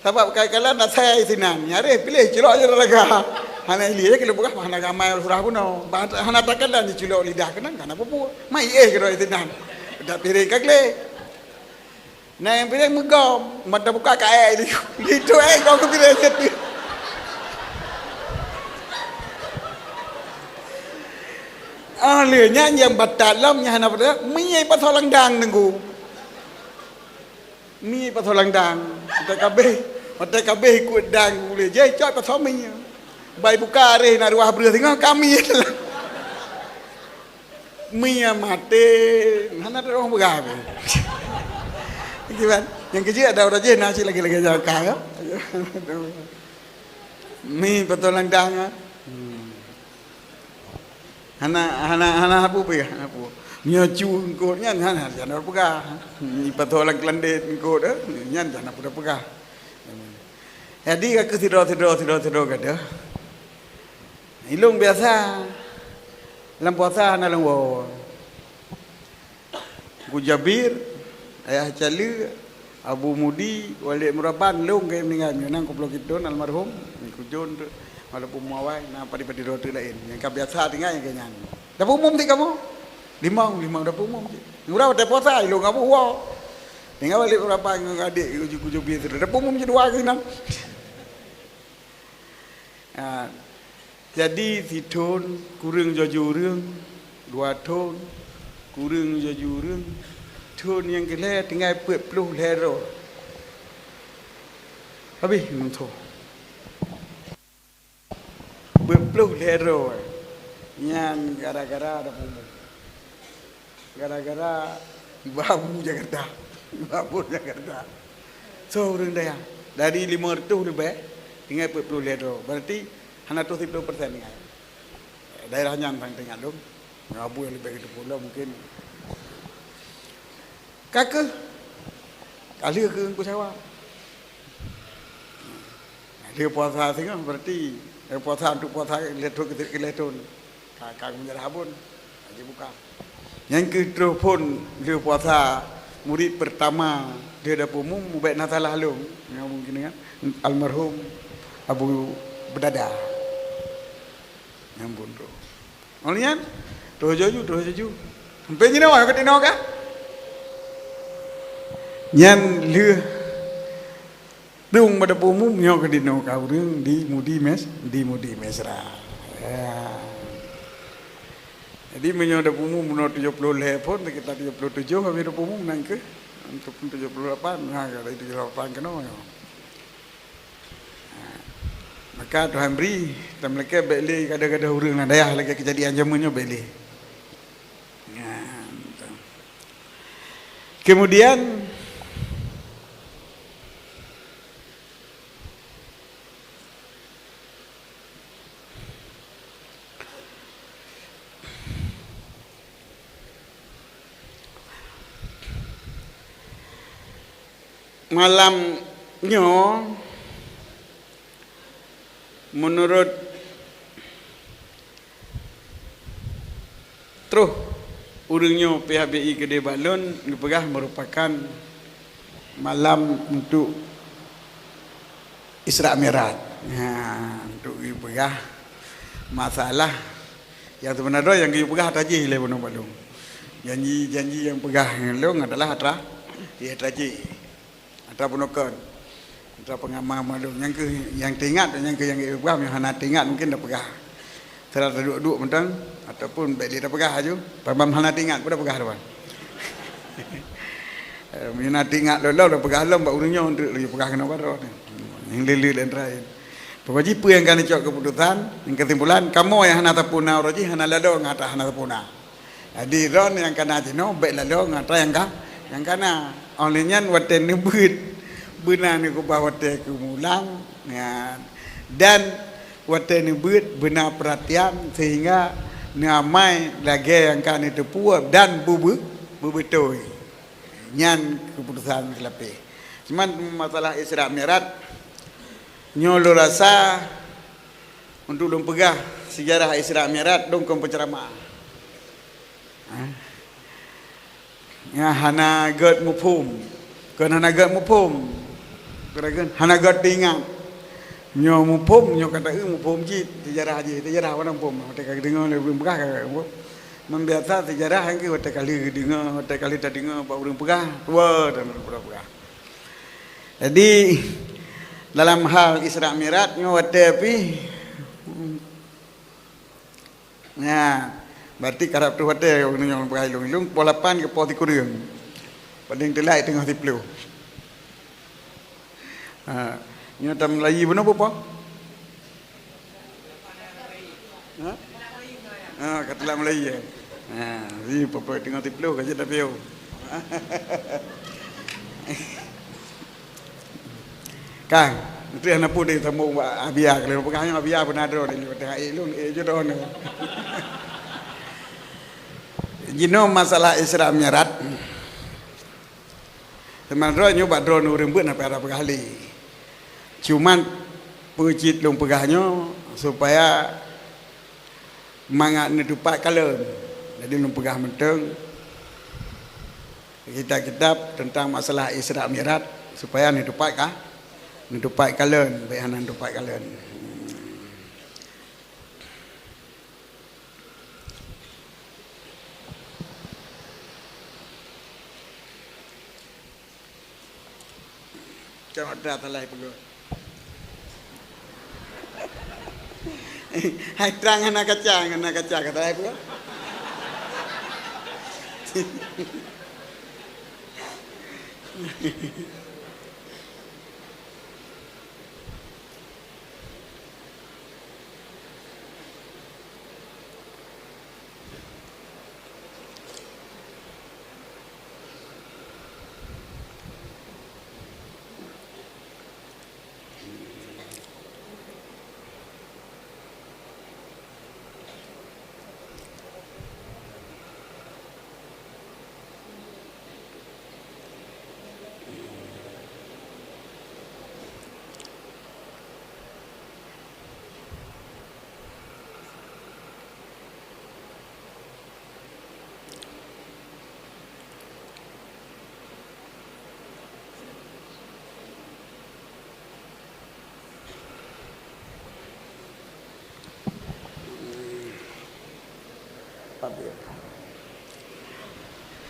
Sabab kai kalon asai sinan. Nyang areh piléh cilok je raga. Hana ié keu peugah hana ramai surah bunoe. Bah hana takalon jicilok lidah keunan hana peue-peue. Mai éh keudroe sinan. Dak piréng ka gleh. Na nyang piréng meugom, mata buka ka ék di, di tu ék gom keu piréng nyan tu. Ah, lé nyan nyang batat lom nyang hana pada, mie pasoe landang teungku. Mie pasoe landang. Mata kabeh, mata kabeh ikut dang ulé. Jai cok pasoe mie. Bai buka areh na ruah breuh singoh kami. Mie maté, hana ada orang peugah pun. Kiban, nyang keujeuet ada orang jih na cit lagi-lagi jaka, ya. Mie beutôi landang, ya. Hmm. Hana, hana, hana abu pih, hana abu. Nyoe cu eungkôt nyan, hana, hana, hana peugah. Mie beutôi lam keulendét eungkôt, eh, nyan hana peugah. Jadi, ka keu sidroe, sidroe, sidroe, sidroe gadoh. Ilôn biasa lam puasa hana lôn woe. Ku Jabir, Ayah Cale, Abu Mudi, Walid Muraban, lôn ka meuninggai meunyoe nan ku Pulo Kiton almarhum, ku Jon tu, walaupun muawai, na padé-padé droe teuk laén. Nyang ka biasa tinggai nyang keu nyan. Dapu umum cit kamoe. Limong, limong dapu umum cit. Ngura watèe puasa, ilôn Abu woe. Tinggai Walid Muraban ngon adék ku Jabir tu. Dapu umum cit dua keunan. Ha, jadi sithon kureueng jaju ureueng, dua thon kureueng jaju ureueng, thon nyang keulhèe tinggai peuet ploh lhèe droe. Habéh ngon thon. Peuet ploh lhèe droe. Nyan gara-gara dapu umum. Gara-gara Ibabu Jakarta. Ibabu Jakarta. So, ureuëng dayah. Dari lima ratus leubeh, tinggai peuet ploh lhée droe. Berarti hana troh siplôh persen tinggai. Daerah nyan sang teuingat lom. Nyoe abu nyang leubeh geuteupeue lom mungkin. Ka keuh. Ka lheueh keu Teungku Sawa. Lheueh puasa singoh berarti, eh, puasa untuk puasa lheueh thon keu lheueh thon. Ka, ka meunjarah abon. Ka jibuka. Nyang keu troh phon lheueh puasa murid pertama lheueh dapur umum, ubek na salah lom. Nyang mungkin kan almarhum Abu Bedada. Nyang pun tu. Ngon nyan, troh joju, troh joju. Sampai jinoe ka tinoe ka. Nyan lheueh dong bak dapur umum nyoe ka dinoe ka ureuëng di Mudi Mes, di Mudi Mesra. Ya. Jadi meunyoe dapur umum bunoe tujoh ploh lhée phon, sekitar tujoh ploh tujoh habis dapur umum nang keuh. Ataupun tujoh ploh lapan, ha, dari tujoh ploh lapan keunoe nyoe. Maka Tuhan bri, tameulakée bék lé gadoh-gadoh ureuëng lam dayah lagée keujadian jameun nyoe bék lé. Nyan. Kemudian, malam nyoe, meunurot troh ureuëng nyoe pih habéh i keudeh bak lôn, geupeugah merupakan malam untuk Isra Mi'raj. Ha, untuk geupeugah masalah nyang seubeuna droe nyang geupeugah atra jih lé bunoe bak lôn. Janji-janji nyang peugah ngon lôn adalah atra, atra jih. Atra bunoe kon. Atra peungama mandum. Nyang keu, nyang teuingat, nyang keu nyang ipeugah, nyang hana teuingat mungkin tapeugah. Secara taduek-duek mantong, ataupun bék lé tapeugah aju. Ban hana teuingat pun tapeugah depan. Eh, meunyoe na teuingat lom-lom, tapeugah lom bak ureuëng nyoe, untuk laju peugah keunoe baroe. Nyang lé-lé laén-laén. Pokok jih peue nyang ka neucok keuputusan, nyang keusimpulan, kamoe nyang hana tapuna uroe jih, hana lalo ngon atra hana tapuna. Jadi, droeneuh nyang kana jinoe, bék lalo ngon atra nyang ka, nyang kana. Óh lheueh nyan, watée neubeuet, beuna neukeubah watée keumulang, nyan. Dan watée neubeuet, beuna peuratian, sehingga neuamai lagée nyang ka neuteupeue dan beubeu-, beubeutôi. Nyan keuputusan seulapeh. Cuman masalah Isra Mi'raj, nyoe lôn rasa, untuk lôn peugah seujarah Isra Mi'raj, lôn kon peuceuramah. Ha? Nyang hana gét muphom. Kon hana gét muphom. Kon hana gét teuingat. Nyoe muphom, nyoe ka taeu muphom cit seujarah jih. Seujarah mantong muphom. Watée ka geudeungoe lé ureuëng peugah ka muphom. Membiasa seujarah nyang keu watée ka lheueh geudeungoe, watée ka lheueh tadeungoe bak ureuëng peugah, tuwoe dan ureuëng peugah. Jadi, dalam hal Isra Mi'raj nyoe watée pih, hmm, nyan, berarti karab troh watée ureuëng nyang peugah ilong-ilong, poh lapan keu poh sikureueng. Paléng teulai teungoh siplôh. Ha, nyoe tameulayi bunoe peue poh? Ha? Ha, ka teulak mulai, ya? Ha, ih, papa teungoh siplôh ka jeuet tapiôh. Kang, beutôi hana peue deh sambông bak Abia, kalau peugah nyoe Abia beuna droe deh, teuka ék lôn, ék jodoh nyoe. Jinoe masalah Isra Mi'raj. Teuma droe nyoe bak droeneuh ureuëng beuet na peue hana peugah lé. Cuman peue cit lôn peugah nyoe supaya mangat neutupat kalon. Jadi lôn peugah mantong kitab-kitab teuntang masalah Isra Mi'raj supaya neutupat ka, neutupat kalon, bék hana neutupat kalon. Cok dah talai peugah. Hai trang hana kaca, hana kaca ka talai peugah.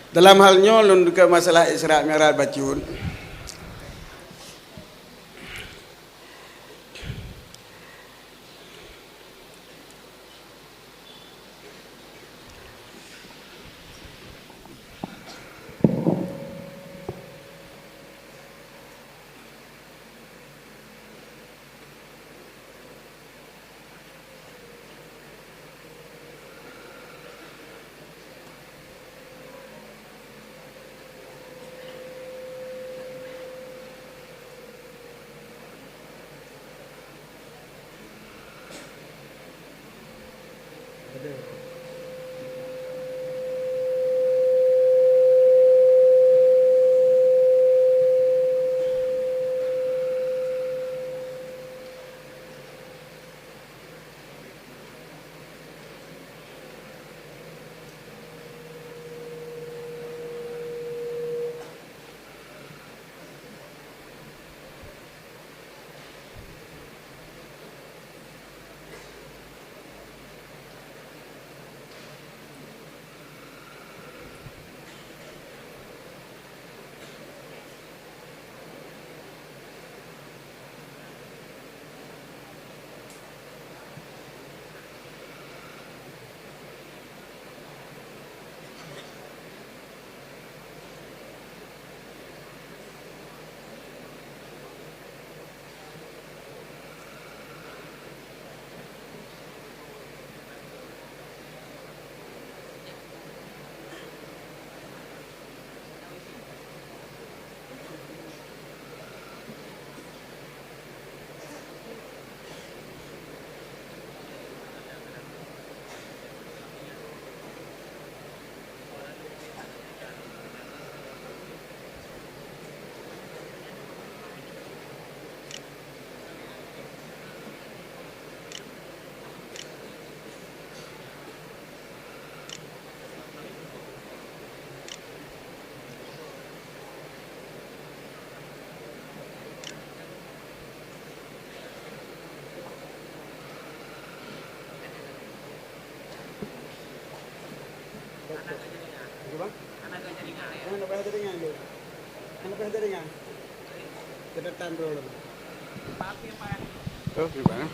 Dalam hal nyoe lôn deungoe masalah Isra Mi'raj bacut. Oke, Bang.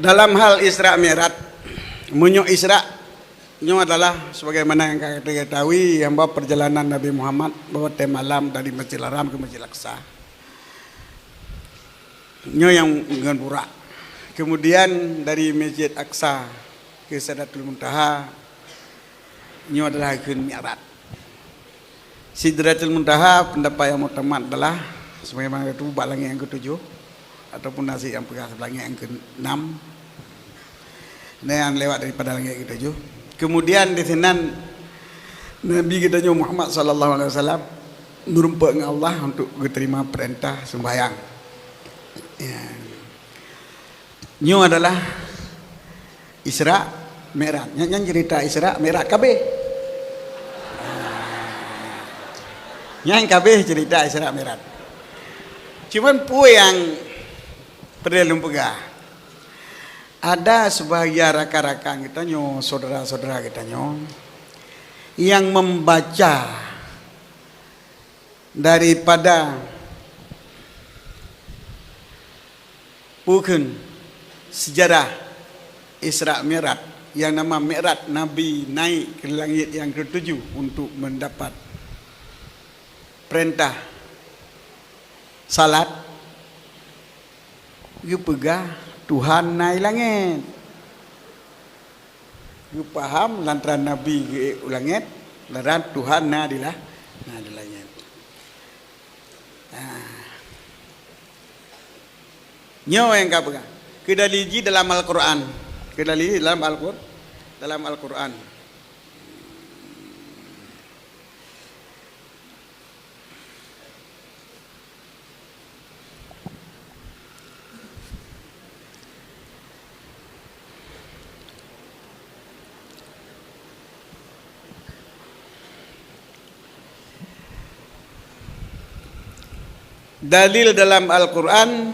Dalam hal Isra Mi'raj, meunyoe Isra nyoe adalah sebagaimana nyang ka gata ketahui, hamba perjalanan Nabi Muhammad bak watée malam dari Masjidil Haram ke Masjidil Aqsa. Nyoe nyang ngon burak. Kemudian dari Masjid Aqsa ke Sidratul Muntaha, nyoe adalah kheun Mi'raj. Sidratul Muntaha, pendapat yang muktamad adalah sebagaimana itu bak langit yang ketujuh, ataupun na sit nyang peugah langit yang keenam. Nah, nyang lewat daripada langit ketujuh. Kemudian di sinan Nabi geutanyoe Muhammad sallallahu alaihi wasallam meurumpok ngon Allah untuk geuterima perintah sembahyang. Ya. Nyoe adalah Isra Mi'raj. Nyan, nyan cerita Isra Mi'raj kabeh. Nyan kabeh cerita Isra Mi'raj. Cuman peue nyang peureulée lôn peugah. Ada sebahagian rakan-rakan geutanyoe, saudara-saudara geutanyoe, nyang membaca daripada peue kheun sejarah Isra Mi'raj, nyang nama Mi'raj Nabi naik ke langit yang ketujuh untuk mendapat perintah salat, geupeugah Tuhan na di langét. Geupaham lantaran Nabi geuék u langét, lantaran Tuhan na di la-, na di langét. Nah. Nyoe nyang ka peugah. Keudali jih dalam Al-Qur'an. Keudali jih dalam Al-Qur-, dalam Al-Qur'an. Dalil dalam Al-Quran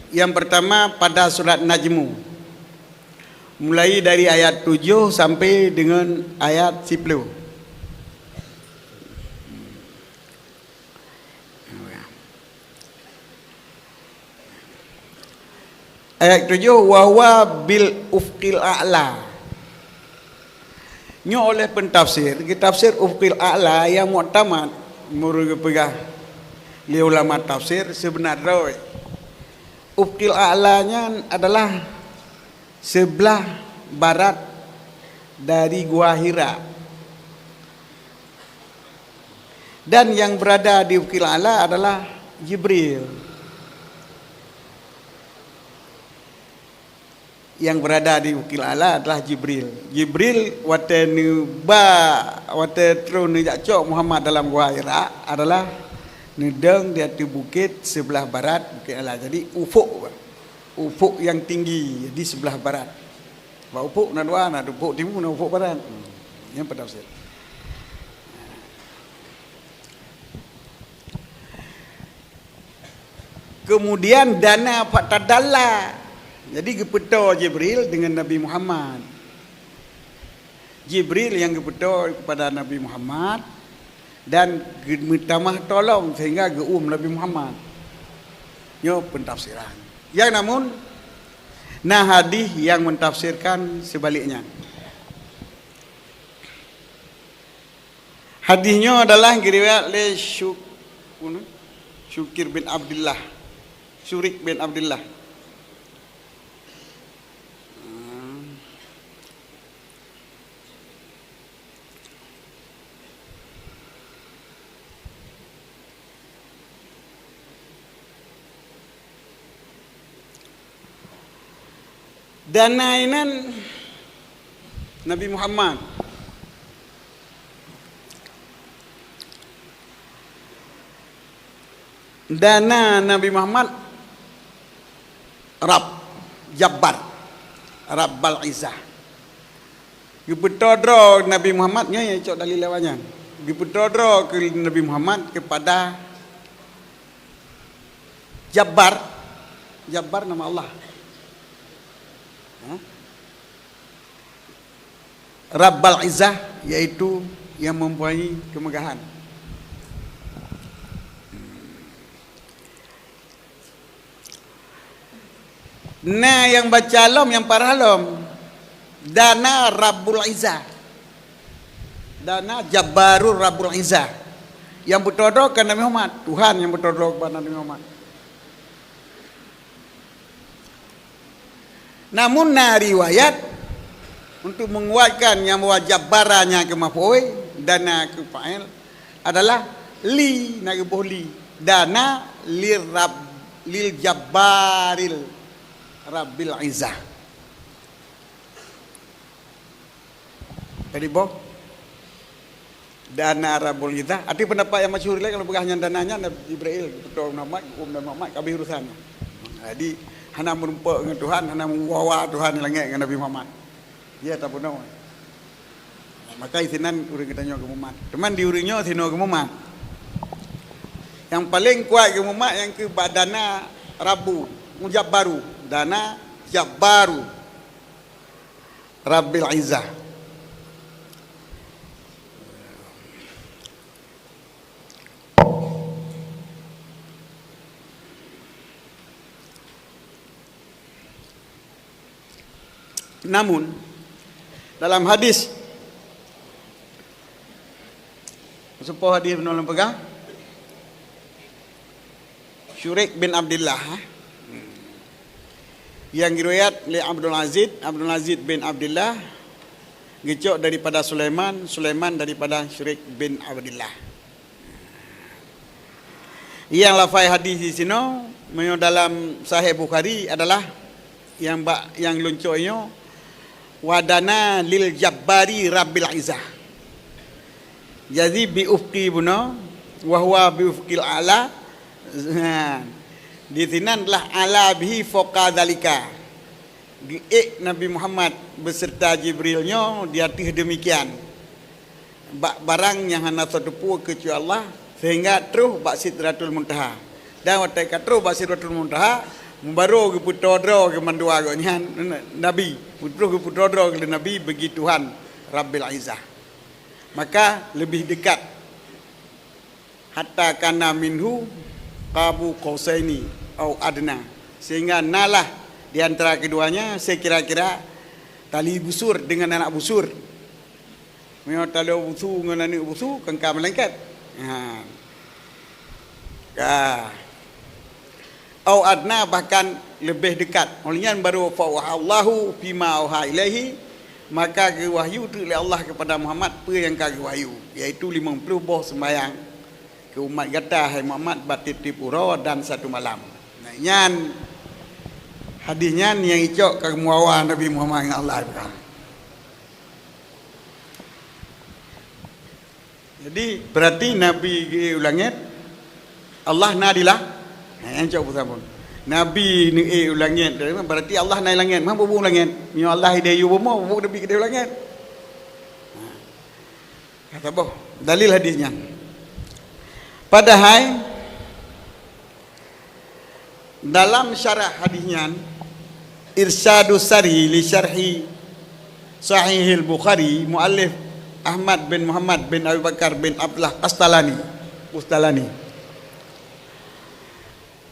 yang pertama pada surat Najmu, mulai dari ayat tujuh sampai dengan ayat sepuluh. Ayat tujuh, "Wa huwa bil ufqil a'la." Nyoe oleh pentafsir, geutafsir ufqil a'la nyang muktamad, meunurot geupeugah lé ulama tafsir, seubeuna droe. Ufqil a'la nyan adalah sebelah barat dari Gua Hira. Dan yang berada di Ufqil A'la adalah Jibril. Yang berada di Ufqil A'la adalah Jibril. Jibril watée neuba, watée troh neujak cok Muhammad dalam Gua Hira adalah neudong di ateueh bukét sebelah barat Bukét A'la. Jadi ufuk, ufuk yang tinggi di sebelah barat. Bak ufuk na dua, na ufuk timu, na ufuk barat. Hmm. Nyan pentafsir. Kemudian dana fatadalla. Jadi geupeutoe Jibril dengan Nabi Muhammad. Jibril yang geupeutoe kepada Nabi Muhammad dan geumeutamah tolong sehingga geuuem Nabi Muhammad. Nyoe pentafsiran. Yang namun na hadis yang mentafsirkan sebaliknya. Hadis nyoe adalah geuriwayat lé Syuk-, Syukir bin Abdullah. Syurik bin Abdullah. Dana inan Nabi Muhammad. Dana Nabi Muhammad Rabb, Jabbar, Rabbal Izzah. Geupeutoe droe Nabi Muhammad, nyoe nyang cok dalil awak nyan. Geupeutoe droe keu Nabi Muhammad kepada Jabbar. Jabbar nama Allah. Ha? Rabbal Izzah, yaitu yang mempunyai kemegahan. Na nyang baca lom, nyang parah lom. Dana Rabbul Izzah. Dana Jabbarur Rabbul Izzah. Nyang beutôi droe keu Nabi Muhammad, Tuhan nyang beutôi droe keu Nabi Muhammad. Namun na riwayat untuk menguatkan nyang bahwa Jabbara nyan keu maf'ul, Dana keu fa'il adalah li, na geuboh li. Dana lir Rabb, lil Jabbaril Rabbil Izzah. Jadi boh Dana Rabbul Izzah. Arti pendapat nyang masyhur lé kalau peugah nyan Dana nyan Nabi Jibril, beutôi Muhammad, um Nabi Muhammad, ka habéh urusan. Jadi hana meurumpok ngon Tuhan, hana meuwawa Tuhan di langét ngon Nabi Muhammad. Iya tabunoe. Maka isinan ureuëng geutanyoe geumumat. Teuma di ureuëng nyoe sinoe geumumat. Nyang paleng kuat geumumat nyang keu bak Dana Rabbu, Jabbaru, Dana Jabbaru Rabbil Izzah. Namun dalam hadis, seupôt hadis bunoe lôn peugah, Syurik bin Abdullah, yang riwayat lé Abdul Aziz, Abdul Aziz bin Abdullah, geucok daripada Sulaiman, Sulaiman daripada Syurik bin Abdullah. Yang lafai hadis di sinoe, meunyoe dalam Sahih Bukhari adalah yang bak, yang lôn cok nyoe, "Wa dana lil Jabbari Rabbil Izzah." Jadi bi ufqi bunoe, wa huwa bi ufqil a'la. Nah, di sinan lah ala bihi fauqa dzalika. Geuék Nabi Muhammad beserta Jibril nyoe di ateueh demikian. Bak barang nyang hana soe teupeu keucuali Allah, sehingga troh bak Sidratul Muntaha. Dan watée ka troh bak Sidratul Muntaha, meubaroe geupeutoe droe keu mandua gobnyan nabi, troh geupeutoe droe keu nabi bagi Tuhan Rabbil Izzah. Maka leubeh dekat, hatta kana minhu qaba qausaini au adna, sehingga nalah di antara keduanya sekira-kira tali busur dengan anak busur. Meunyoe tali busur ngon aneuk busur kan ka meulengket. Ha. Ka. Au adna, bahkan leubeh dekat. Oleh nyan baru fa auhallahu fima auha ilaihi, maka geuwahyu teuk lé Allah kepada Muhammad peue nyang ka geuwahyu, yaitu limong ploh boh seumbahyang keu umat gata, hai Muhammad, bak tieb-tieb uroe dan satu malam. Nah, nyan hadis nyan nyang icok ka geumeuwawa Nabi Muhammad ngon Allah bukan. Jadi, berarti Nabi geuék u langét, Allah na di la-, nah, nyang cok peue saboh. Nabi neuék u langét, berarti Allah na di langét. Mah bubu langét. Meunyoe Allah ideh yue bumoe, bubu Nabi keudeh u langét. Nah, saboh dalil hadis nyan. Padahai dalam syarah hadis nyan, Irsyadus Sari li Syarhi Sahihil Bukhari, muallif Ahmad bin Muhammad bin Abi Bakar bin Abdullah Astalani, Ustalani.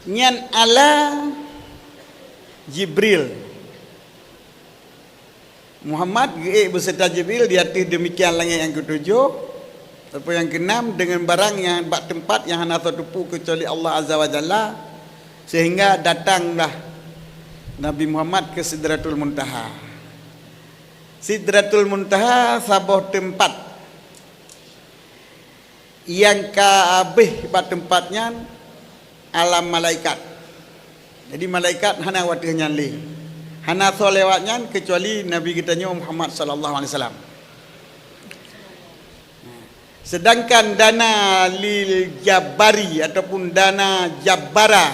Nyan ala Jibril. Muhammad geuék beuseureuta Jibril di ateueh deumikian langét nyang keutujoh, ataupun nyang keunam, deungon barang nyang bak teumpat nyang hana soe teupeu keucuali Allah Azza wa Jalla, sehingga datanglah Nabi Muhammad keu Sidratul Muntaha. Sidratul Muntaha saboh teumpat nyang ka habéh bak teumpat nyan alam malaikat. Jadi, malaikat hana watée nyan lé. Hana soe lewat nyan keucuali Nabi geutanyoe Muhammad sallallahu alaihi wasallam. Sedangkan dana lil Jabbari ataupun dana Jabbara,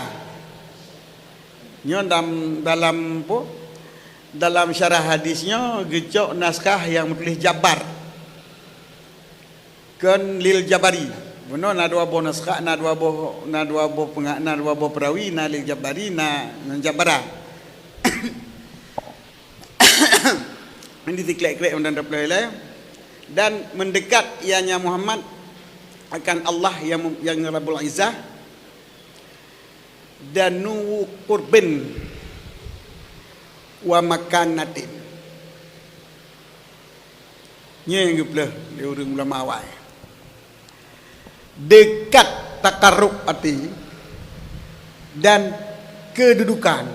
nyoe dalam, dalam, apa? Dalam syarah hadis nyoe geucok naskah nyang meutuléh Jabbar. Kon lil Jabbari. Bunoe na dua boh naskah, na dua boh, na dua boh peunga-, na dua boh perawi, na lil Jabbari, na, na Jabbara. Ini dikelék-kelék dan terpelai-lai. Dan mendekat ianya Muhammad akan Allah yang, yang Rabbul Izzah, danu qurbin wa makanatin. Nyoe nyang geupeuleueh lé ureuëng ulama awai. Dekat takarrub até dan kedudukan.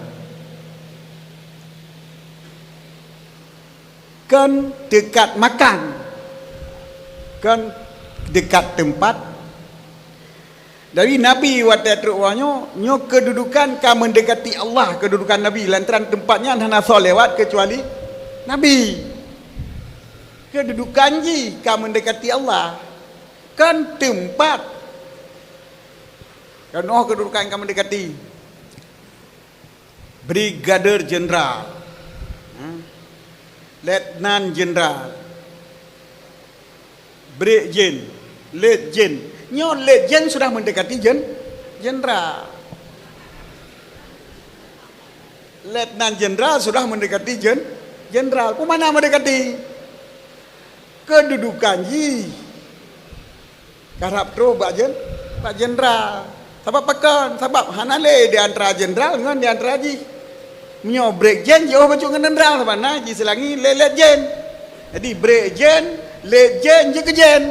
Kon dekat makan, kon dekat teumpat. Jadi Nabi watée trok uroe nyoe, nyoe keududukan ka meundekati Allah, keududukan Nabi. Lantaran teumpat nyan hana soe lewat keucuali Nabi. Keududukan jih ka meundekati Allah, kon teumpat. Kon oh keududukan ka meundekati. Brigadir Jenderal, ha? Letnan Jenderal, Brigjen, Letjen. Nyoe Letjen sudah mendekati jen-, Jenderal. Letnan Jenderal sudah mendekati jen-, Jenderal. Peue makna mendekati? Keududukan jih. Karab trok bak jen-, bak jenderal. Sabab pakon? Sabab hana lé di antara jenderal ngon di antara jih. Meunyoe brigjen jiôh bacut ngon jenderal, sabab na jih silangit lé letjen. Jadi brigjen, letjen, jeuet keu jen.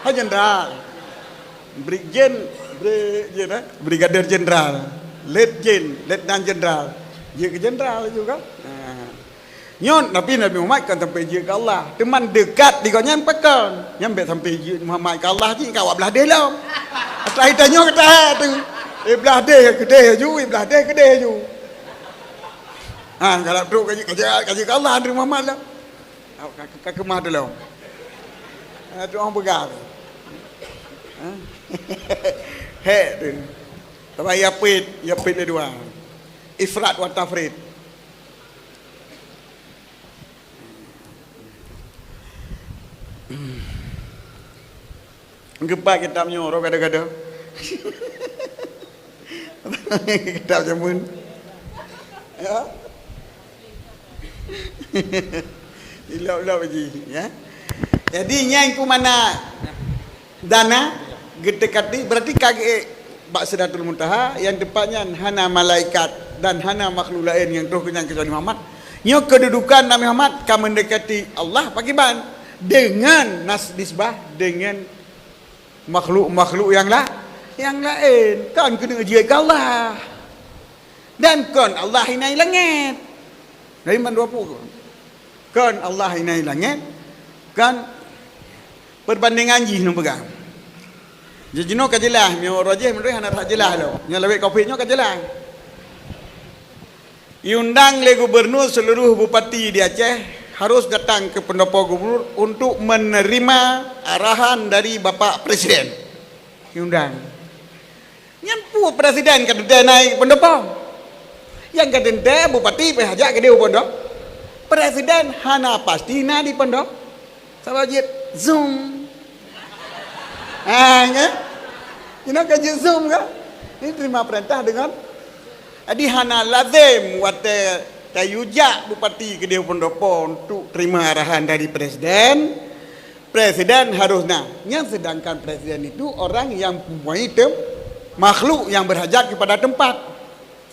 Hai jenderal. Brigjen, brigjen, eh? Brigadir Jenderal. Letjen, letnan jenderal. Jeuet keu jenderal juga. Nah. Nyoe Nabi, Nabi Muhammad kon sampai jeuet keu Allah, teuma dekat di gobnyan pakon. Nyan bèk sampai jeuet Muhammad keu Allah jih, ka awak blah deh lom. Atra ita nyoe ka tahé tu. Eh, blah deh keudeh ju, eh, blah deh keudeh ju. Ha, kalau trok ka jeuet, ka jeuet, ka jeuet keu Allah, Nabi Muhammad lah. Ka, ka, ka keumah tu lom. Ha, tu orang peugah tu. Ha? Hek tu. Tapi ya pit, ya pit lé dua. Ifrat wa tafrit. Geupat kitab nyoe, roh gada-gada. Kitab jameun. Ya. Ilok-ilok ji, ya. Jadi, nyan ku mana dana geutekati, berarti ka geuék bak Sidratul Muntaha, nyang teumpat nyan hana malaikat dan hana makhluk laén nyang troh keu nyan keucuali Muhammad. Nyoe keududukan Nabi Muhammad ka meundekati Allah pakriban? Deungon nas-, nisbah deungon makhluk-makhluk nyang la-, nyang laén. Kon keuneuk jeuet keu Allah. Dan kon Allah inan i langét. Dari mandua pue kon. Kon Allah inan i langét, kon peubandingan jih neupeugah. Jinoe ka jeulaih, meunyoe uroe jih meunurot hana that jeulaih lom. Nyoe lawét covid nyoe ka jeulaih. Iundang lé gubernur seluruh bupati di Aceh harus datang ke pendopo gubernur untuk menerima arahan dari Bapak Presiden. Iundang. Nyan peue presiden ka teuntée na i pendopo? Nyang ka teuntée bupati pih hajat keudeh u pendopo. Presiden hana pasti na di pendopo. Sabab jeuet Zoom. Ha, kan? Inoe ka jeuet Zoom, kan? Ini terima perintah dengan, jadi hana lazim watée tayue jak bupati keudeh u pendopo untuk terima arahan dari presiden. Presiden harus na. Nyan sedangkan presiden itu orang yang mempunyai tem-, makhluk yang berhajat kepada tempat.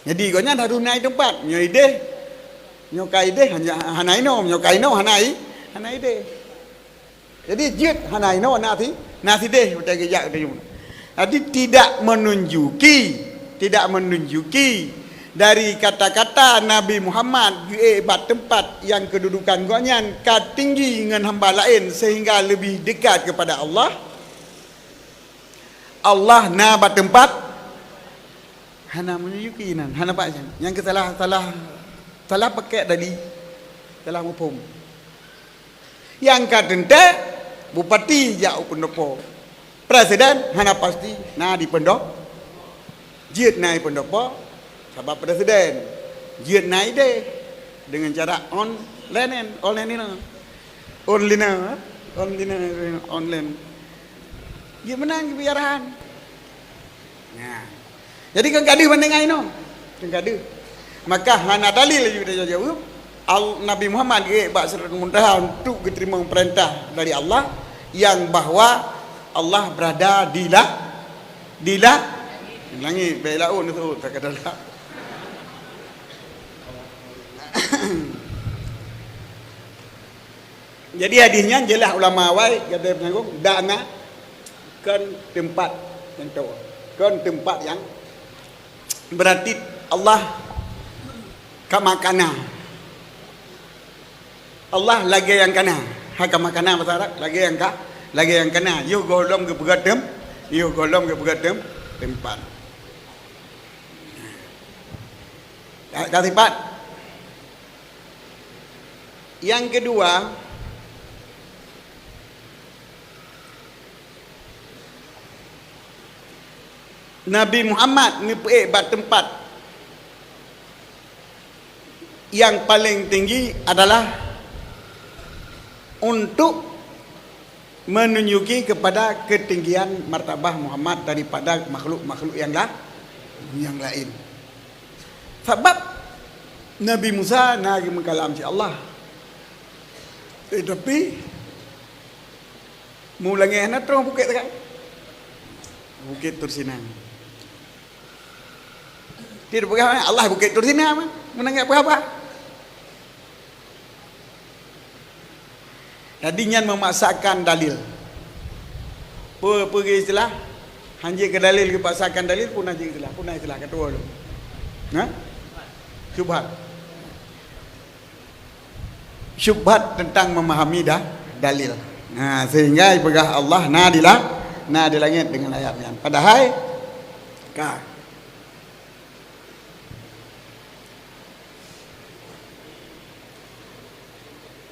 Jadi, gobnyan harus na i teumpat. Nyoe ideh, nyoe ka ideh, hana, hana inoe. Nyoe ka inoe, hana i, hana ideh. Jadi, jeuet hana inoe, na si, na sideh, watée geujak u teumpat. Jadi, tidak menunjuki, tidak menunjuki dari kata-kata Nabi Muhammad geuék bak teumpat nyang keududukan gobnyan ka tinggi ngon hamba laén sehingga lebih dekat kepada Allah. Allah na bak teumpat, hana meununjuki nan, hana bak nyan. Nyang keu salah, salah, salah pakai tadi, salah muphom. Nyang ka teuntée, bupati jak u pendopo. Presiden hana pasti na di pendopo. Jeuet na i pendopo, sabab presiden. Jeuet na ideh deungon cara online, online inoe. Online, online, online. Jeuet meunan keu peuyarahan. Nah. Jadi, kon ka deuh bandingan inoe. Kon ka deuh. Maka hana dalil laju tajaweueb. Al-, Nabi Muhammad geuék bak Sidratul Muntaha untuk geuteurimong peurintah dari Allah, yang bahwa Allah berada di la-, di la-, langit, bak laôt neuseuôt, tak ada la-. Jadi, hadis nyan jeulaih ulama awai, gata peunyanggong, dana kon teumpat nyang toh, kon teumpat nyang, berarti Allah ka makana. Allah lagée nyang kana. Ha, ka makana bahasa Arab, lagée nyang ka, lagée nyang kana. Yoh gohlom geupeugah tem-, yoh gohlom geupeugah tem-, teumpat. Ka, ka sifat. Nyang keudua, Nabi Muhammad neupeuék bak teumpat nyang paleng tinggi adalah untuk meununjuki keupada keutinggian martabah Muhammad daripada makhluk-makhluk nyang la-, nyang laén. Sabab Nabi Musa na geumeukalam cit Allah. Eh, tapi, meulangée na troh bukét teuka. Bukét Tursina. Ti peugah Allah Bukét Tursina mah, meunanggai peugah apa? Jadi nyan memaksakan dalil. Pe-, peugah istilah, hanjeuet keu dalil geupaksakan dalil, pun hanjeuet istilah, pun istilah kata ulama. Nah? Syubhat. Syubhat tentang memahami da-, dalil. Nah, sehingga ipeugah Allah na di la-, na di langét dengan ayat nyan. Padahai ka.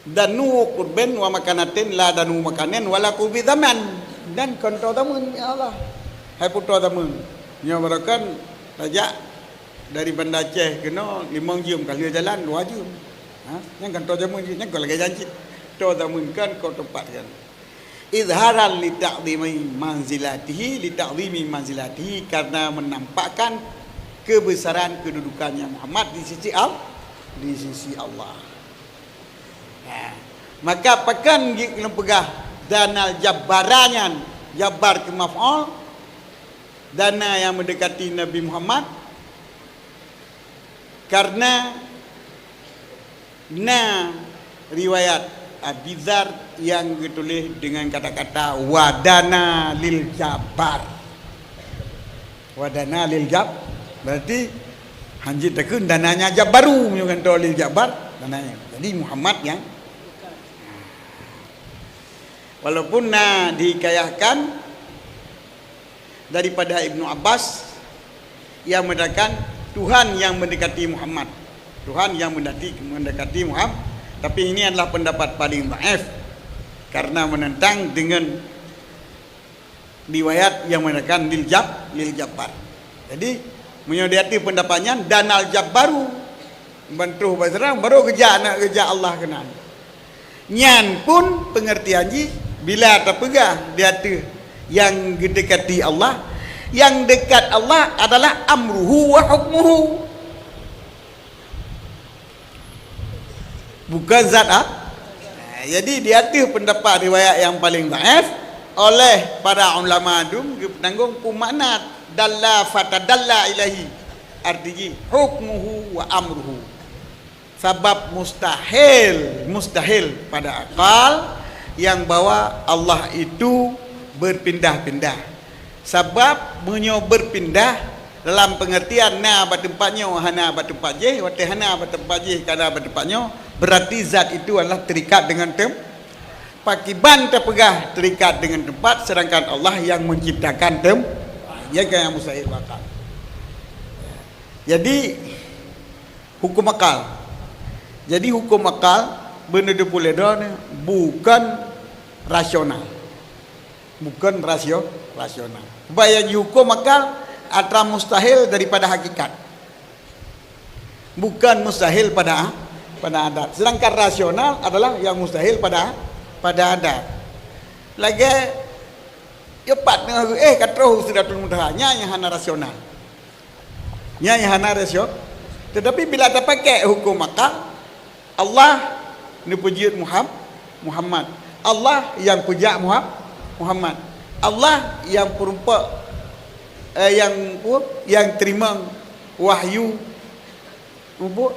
Danu qurban wa makanatin la danu makanin wa la qurbi zaman. Dan kon toe zameun, ya Allah. Hai putôh zameun. Nyoe barokan tajak dari Banda Aceh keunoe limong jeuem, ka lheueh jalan dua jeuem. Ha? Nyan kon toe zameun, nyan kon lagée nyan cit. Toe zameun kon, kon teumpat kon. Izharan li ta'zimi manzilatihi, li ta'zimi manzilatihi, karena menampakkan kebesaran kedudukannya Muhammad di sisi Al-, di sisi Allah. Ha. Maka pakon jeuet lôn peugah danal jabbaranyan, jabbar keu maf'ul, dana yang mendekati Nabi Muhammad, karena na riwayat Abi Dzar nyang geutuléh deungon kata-kata, "Wa dana lil jabbar." Wa dana lil jab-, berarti hanjeuet takheun dananya jabbaru, meunyoe gantoe lil jabbar, dananya. Jadi Muhammad nyang, walaupun na dihikayahkan daripada Ibnu Abbas yang mengatakan Tuhan yang mendekati Muhammad. Tuhan yang mendekati, mendekati Muhammad. Tapi ini adalah pendapat paling dhaif karena menentang dengan riwayat yang mengatakan lil jab-, lil jabbar. Jadi, meunyoe di ateueh pendapat nyan, danal jabbaru, ban troh bak seurang, baru geujak, na geujak Allah keunan. Nyan pun pengertian jih bila tapeugah di ateueh nyang geudekati Allah, nyang dekat Allah adalah amruhu wa hukmuhu. Bukan zat a-, jadi di ateueh pendapat riwayat nyang paling dhaif, oleh para ulama dum geupeutanggung peue makna dalla fatadalla ilaihi, arti jih hukmuhu wa amruhu. Sabab mustahil, mustahil pada akal yang bahwa Allah itu berpindah-pindah. Sabab meunyoe berpindah dalam pengertian na bak teumpat nyoe hana bak teumpat jéh, watée hana bak teumpat jéh ka na bak teumpat nyoe, berarti zat itu adalah terikat dengan tem-, pakiban tapeugah terikat dengan tempat, sedangkan Allah yang menciptakan tem-, ya kan, yang mustahil bak akal. Jadi, hukum akal. Jadi, hukum akal beuneudeuk pulédroe nyoe bukan rasional. Bukan rasio-, rasional. Sebab nyang jihukum akal atra mustahil daripada hakikat. Bukan mustahil pada, pada adat. Sedangkan rasional adalah yang mustahil pada, pada adat. Lagée, ya pat teungoh, eh, ka troh Sidratul Muntaha. Nyan nyang hana rasional. Nyan nyang hana rasio-, tetapi bila tapakai hukum akal, Allah neupeujeuet Muham-, Muhammad. Allah nyang peujak Muha-, Muhammad. Allah nyang peurumpok, eh, nyang, nyang teurimong wahyu.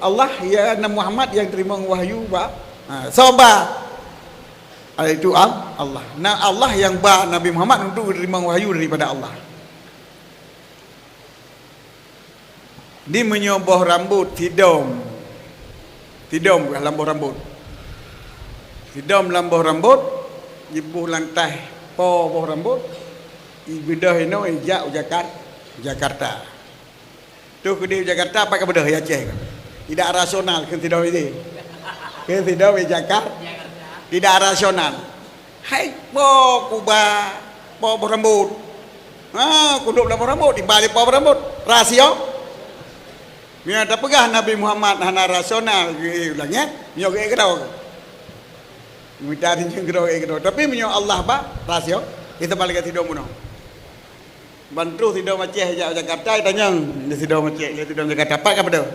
Allah ya, na Muhammad nyang teurimong wahyu bak, ha, soe ba? Itu Al-, Allah. Na Allah nyang ba Nabi Muhammad untuk teurimong wahyu daripada Allah. Di meunyoe boh rambot sidom, sidom lam boh rambot, sidom lam boh rambot, jiboh lam taih po boh rambot, ibeudôh inoe ijak u Jakar-, Jakarta. Toh keudeh u Jakarta pat ka beudôh i Aceh. Tidak rasional kheun sidom ideh. Kheun sidom i Jakar-, tidak rasional. Hai po kuba po boh rambot. Ha, kudop lam boh rambot, iba lé po boh rambot. Rasio. Meunyoe tapeugah Nabi Muhammad hana rasional geuék u langét, meunyoe geuék keudroe. Mita rinyeun keudroe, geuék keudroe. Tapi meunyoe Allah ba rasio, itu paling sidom bunoe. Ban troh sidom Aceh jak Jakarta, itanyong di sidom Aceh, di sidom Jakarta, pat ka beudôh?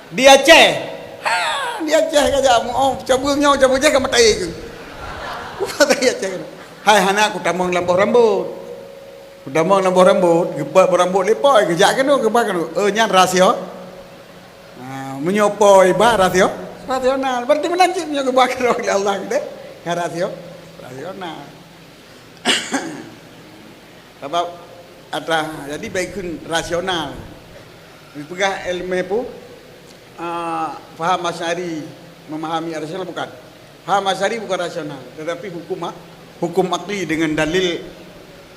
Di Aceh. Ha, di Aceh ka jak, oh, cabeueng nyoe, cabeueng Aceh ka meutai keu. Meutai Aceh. Hai, hana kutamong lam boh rambot. Kutamong lam boh rambot, geubeuet boh rambot lé po, geujak keunoe, geuba keunoe. Eh, nyan rasio. Ha, meunyoe po iba rasio, rasional. Berarti meunan cit meunyoe geuba keunoe lé Allah geude, nyan rasio, rasional. Sabab atra, jadi baik kheun rasional. Dipeugah ilmu pu-, ah, faham Asy'ari memahami rasional bukan. Faham Asy'ari bukan rasional, tetapi hukum ak-, hukum akli dengan dalil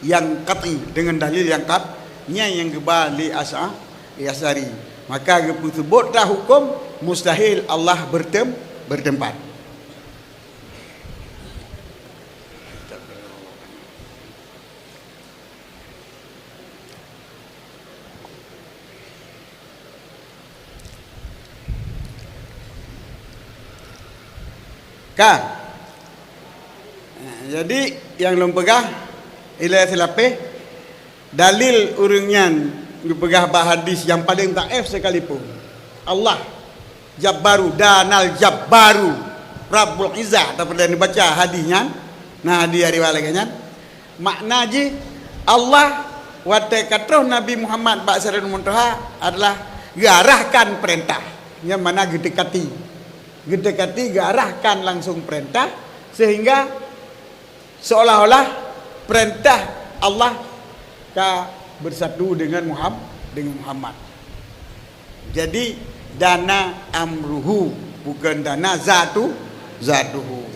yang qat'i, dengan dalil yang qat-, nyan nyang geuba lé Asya-, lé Asy'ari. Maka geupeusebut dah hukum mustahil Allah bertem-, bertempat. Ka. Jadi, nyang lôn peugah, ilée silapeh, dalil ureuëng nyan geupeugah bak hadis nyang paleng dhaif sekalipun. Allah, Jabbaru, danal Jabbaru, Rabbul Izzah, tapi dia dibaca hadis nyan, nah, hadis riwayat lagée nyan. Makna jih, Allah watée ka troh Nabi Muhammad bak Sidratul Muntaha adalah geuarahkan peurintah. Nyang mana geudekati. Geudekati geuarahkan langsung peurintah, sehingga seolah-olah peurintah Allah ka bersatu dengan Muham-, dengan Muhammad. Jadi, dana amruhu, bukan dana zatu, zatuhu.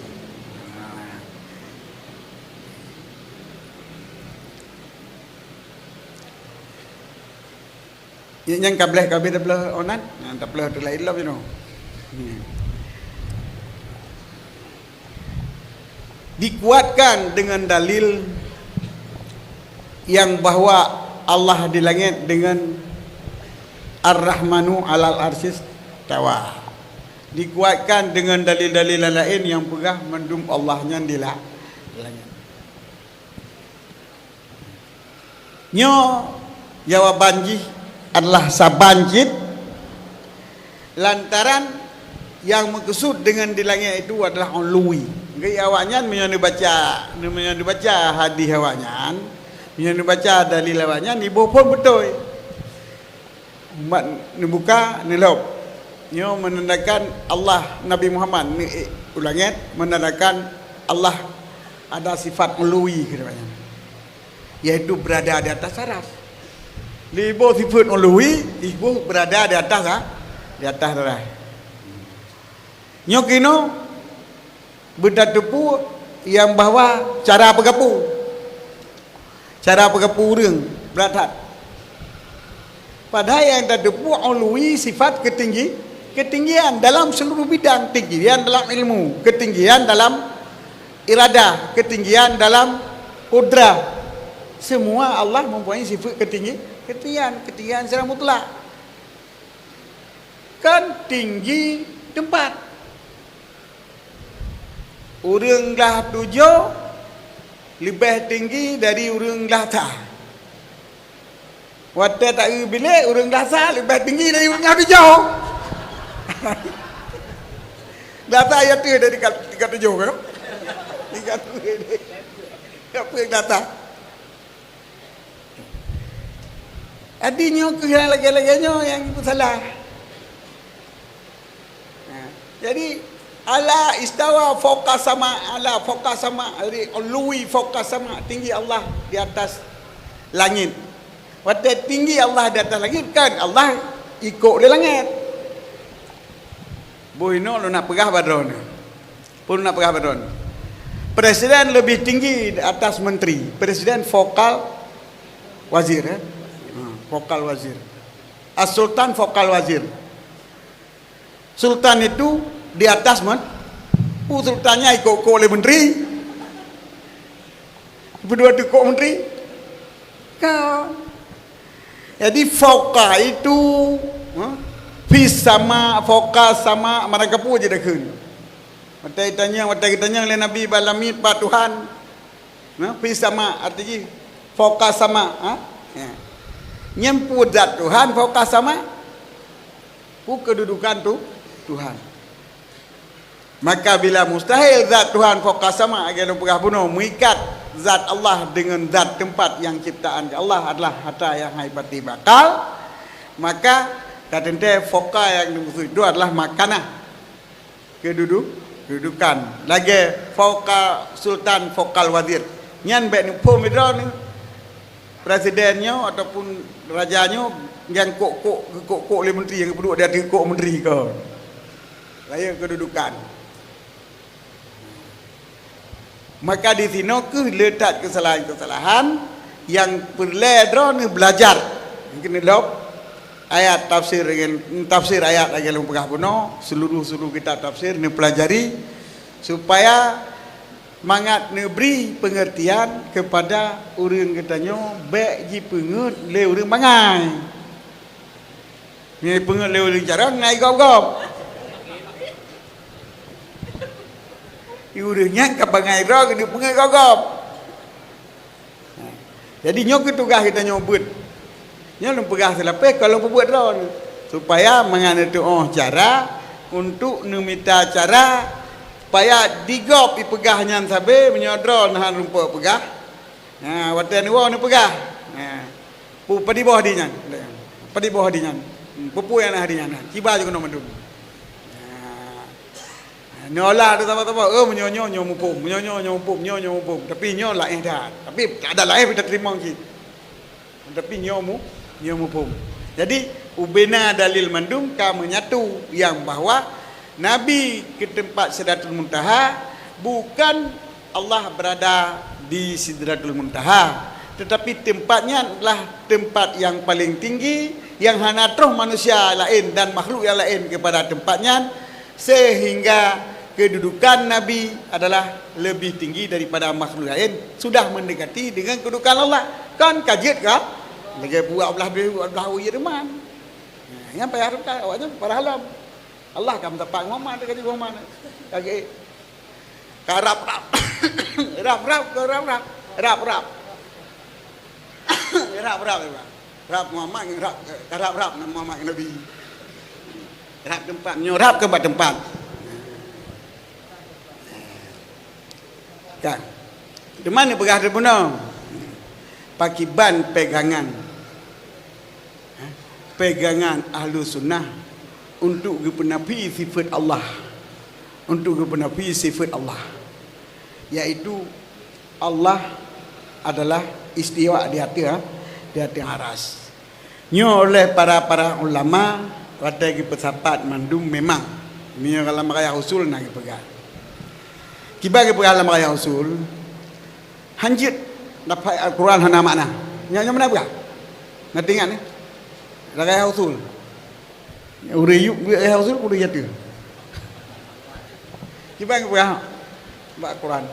Nyan ka bleh ka habéh tapeuleueh onan, nyan tapeuleueh teulai lom jinoe. Dikuatkan dengan dalil yang bahwa Allah di langit dengan Ar-Rahmanu alal arsis tawa. Dikuatkan dengan dalil-dalil lain yang peugah mandum Allah nyan di la-, langit. Nyoe jawaban jih adalah saban cit, lantaran nyang meukeusut deungon di langét itu adalah uluwi. Geuy awaknyan meunyoe neubaca, meunyoe neubaca hadis awaknyan, meunyoe neubaca dalil awaknyan, iboh phon beutôi. Umat neubuka, neulop. Nyoe menandakan Allah, Nabi Muhammad neuék u langét, menandakan Allah ada sifat uluwi, keuh awaknyan, yaitu berada di atas aras. Iboh sifat uluwi, iboh berada di atas, ha? Di atas aras. Nyoe keunoe beutateupeue nyang bahwa cara peugapu. Cara peugapu ureuëng brat that. Padahai nyang tateupeue uluwi sifat keutinggi, keutinggian dalam seluruh bidang, keutinggian dalam ilmu, keutinggian dalam iradah, keutinggian dalam kudrah. Semua Allah mempunyai sifat keutinggi, keutinggian, keutinggian secara mutlak. Kan tinggi tempat. Ureuëng glah tujoh leubeh tinggi dari ureuëng glah sa. Watée taeu bilék, ureuëng glah sa leubeh tinggi dari ureuëng glah tujoh. Glah sa ya tu dari tingkat, tingkat tujoh kan? Tingkat tujoh. Apa glah sa? Jadi nyoe keuh nyang lagée-lagée nyoe nyang peusalah. Ha, jadi, ala istawa fauqa sama, ala fauqa sama, jadi uluwi fauqa sama, tinggi Allah di atas langit. Watée tinggi Allah di atas langit, kan Allah ikok lé langét. Boh inoe lôn nak peugah bak droeneuh. Peue lôn nak peugah bak droeneuh? Presiden lebih tinggi di atas menteri. Presiden fauqal wazir, eh? Ha, fauqal wazir. As-Sultan fauqal wazir. Sultan itu di atas men-, peue sultannya ikok-ikok lé menteri. Peue dua teukok menteri? Kan. Jadi, fauqa itu, ha? Fis sama, fauqa sama, marang kapeue jidakheun. Watée tanyong, watée geutanyong lé Nabi bak langét bak Tuhan. Ha? Fis sama, arti jih fauqa sama, ha? Ya. Nyan peue zat Tuhan fauqa sama? Peue keududukan tu Tuhan? Maka bila mustahil zat Tuhan fauqa sama, lagée lôn peugah bunoe, meuikat zat Allah deungon zat teumpat nyang ciptaan Allah adalah hata nyang hai pati bakal, maka ka teuntée fauqa nyang dimaksud itu adalah makanah, keududu-, keududukan. Lagée fauqa sultan fauqal wazir. Nyan bék neuphom droeneuh. Presiden nyoe ataupun raja nyoe nyang kok-kok, kok-kok lé menteri, nyang geuduek di ateueh kok menteri kon. Layeue keududukan. Maka di sinoe keuh le that keusalahan-keusalahan nyang peureulée droeneuh beulajar. Mungken lom ayat tafsir, tafsir ayat lagée lôn peugah bunoe, seluruh-seluruh kitab tafsir neupeulajari supaya mangat neubri peungeurtian keupada ureuëng geutanyoe bék jipeungeuet lé ureuëng bangai. Meunyoe jipeungeuet lé ureuëng carông, na igop-gop. Ureuëng nyan ka bangai droe keuneuk peungét gob-gob. Jadi nyoe keuh tugaih geutanyoe beuet. Nyoe lôn peugah seulapeh ka lôn peubuet droe, supaya mangat neutuoh cara untuk neumita cara supaya di gob ipeugah nyan sabe, meunyoe droe na rumpok peugah. Ha, watée neuwoe neupeugah. Ha. Pu-, padum boh di nyan. Padum boh di nyan. Hmm, peue-peue nyang na di nyan. Kiban jih keunoe mandum. Ha. Nyoe lah tu saboh-saboh, "Eh, meunyoe nyoe, nyoe muphom, meunyoe nyoe, nyoe muphom, nyoe nyoe muphom, nyoe nyoe muphom." Tapi nyoe laén that, tapi nyoe mu-, nyoe muphom. Jadi, ubena dalil mandum ka menyatu yang bahwa Nabi ke tempat Sidratul Muntaha bukan Allah berada di Sidratul Muntaha, tetapi tempat nyan adalah tempat yang paling tinggi, yang hana troh manusia laén dan makhluk yang laén kepada tempat nyan, sehingga kedudukan Nabi adalah lebih tinggi daripada makhluk laén, sudah mendekati dengan kedudukan Allah. Kan ka jeuet ka? Lagée buet blah dua, buet blah uye teuma. Nah, nyang payah reukat awaknyan para halam. Allah ka meusapat Muhammad, ka jeuet Muhammad. Lagée Ka rab-rab. Rab-rab, ka rab-rab. Rab-rab. Rab-rab, ya, Pak. Rab Muhammad, rab, ka rab-rab Muhammad Nabi. Rab teumpat, nyoe rab keu bak teumpat. Kan? Di mana peugah teuh bunoe? Pakiban pegangan. Ha? Pegangan ahlu sunnah untuk geupeunafi sifat Allah, untuk geupeunafi sifat Allah, yaitu Allah adalah istiwa di ateueh, di ateueh aras. Nyoe oleh para-para ulama watée geupeusapat mandum memang. Nyoe dalam raya usul na geupeugah. Kiban geupeugah dalam raya usul, Hanjeuet lafai Al-Quran hana makna. Nyan, nyan meunan peugah. Na teuingat, eh? Lagée usul. Ureuëng yub lagée usul, ureuëng yateue. Kiban geupeugah bak Al-Quran.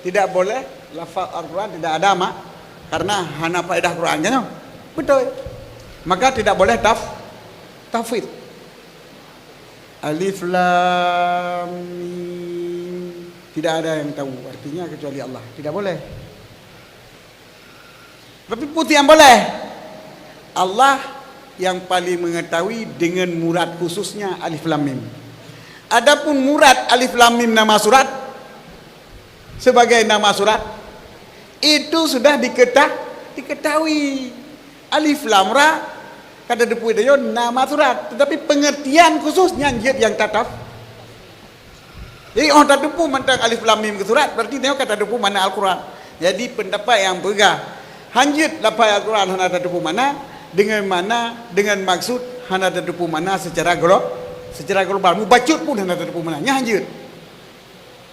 Tidak boleh lafaz Al-Quran tidak ada mak-, karena hana faedah Quran, kan? Betul. Maka tidak boleh taf-, tafwid. Alif Lam Mim. Tidak ada yang tahu artinya kecuali Allah. Tidak boleh. Tapi peue nyang boleh? Allah yang paling mengetahui dengan murad khususnya Alif Lam Mim. Adapun murad Alif Lam Mim nama surat, sebagai nama surat, itu sudah diketa-, diketahui. Alif Lam Ra, ka tateupeue tanyoe nama surat, tetapi pengertian khusus nyan jeuet nyang tataf-, jadi, óh tateupeue mantong Alif Lam Mim keu surat, berarti tanyoe ka tateupeue makna Al-Quran. Jadi, pendapat nyang peugah hanjeuet lafai Al-Quran hana tateupeue makna, dengan makna, dengan maksud hana tateupeue makna secara glo-, secara global. Mubacut pun hana tateupeue makna. Nyan hanjeuet.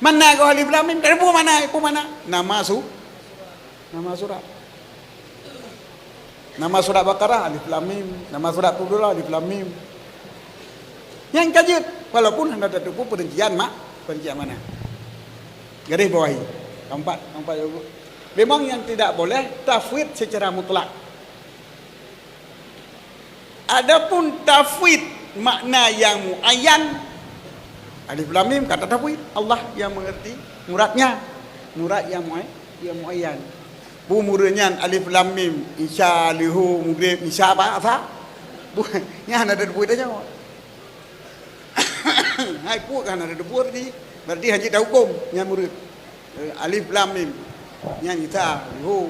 Mana goh Alif Lam Mim? Tateupeue makna, peue makna? Nama su-, nama surat. Nama surat Baqarah, Alif Lam Mim. Nama surat Qul Huwallah, Alif Lam Mim. Nyan ka jeuet, walaupun hana tateupeue peurincian mak-, peurincian makna. Garis bawahi. Keempat, keempat. Memang yang tidak boleh tafwid secara mutlak. Adapun tafwid makna yang muayyan, Alif Lam Mim ka tatafwid, Allah yang mengerti muradnya, murad yang muay-, yang muayyan. Peue murad nyan Alif Lam Mim, Isya, Lihu, Magrib, Isya, apa, asa? Peue, nyan hana tateupeue tanyoe. Hai peue ka hana tateupeue tadi, berarti hanjeuet tahuköm nyan murad. Eh, Alif Lam Mim. Nyan Isya, Lihu,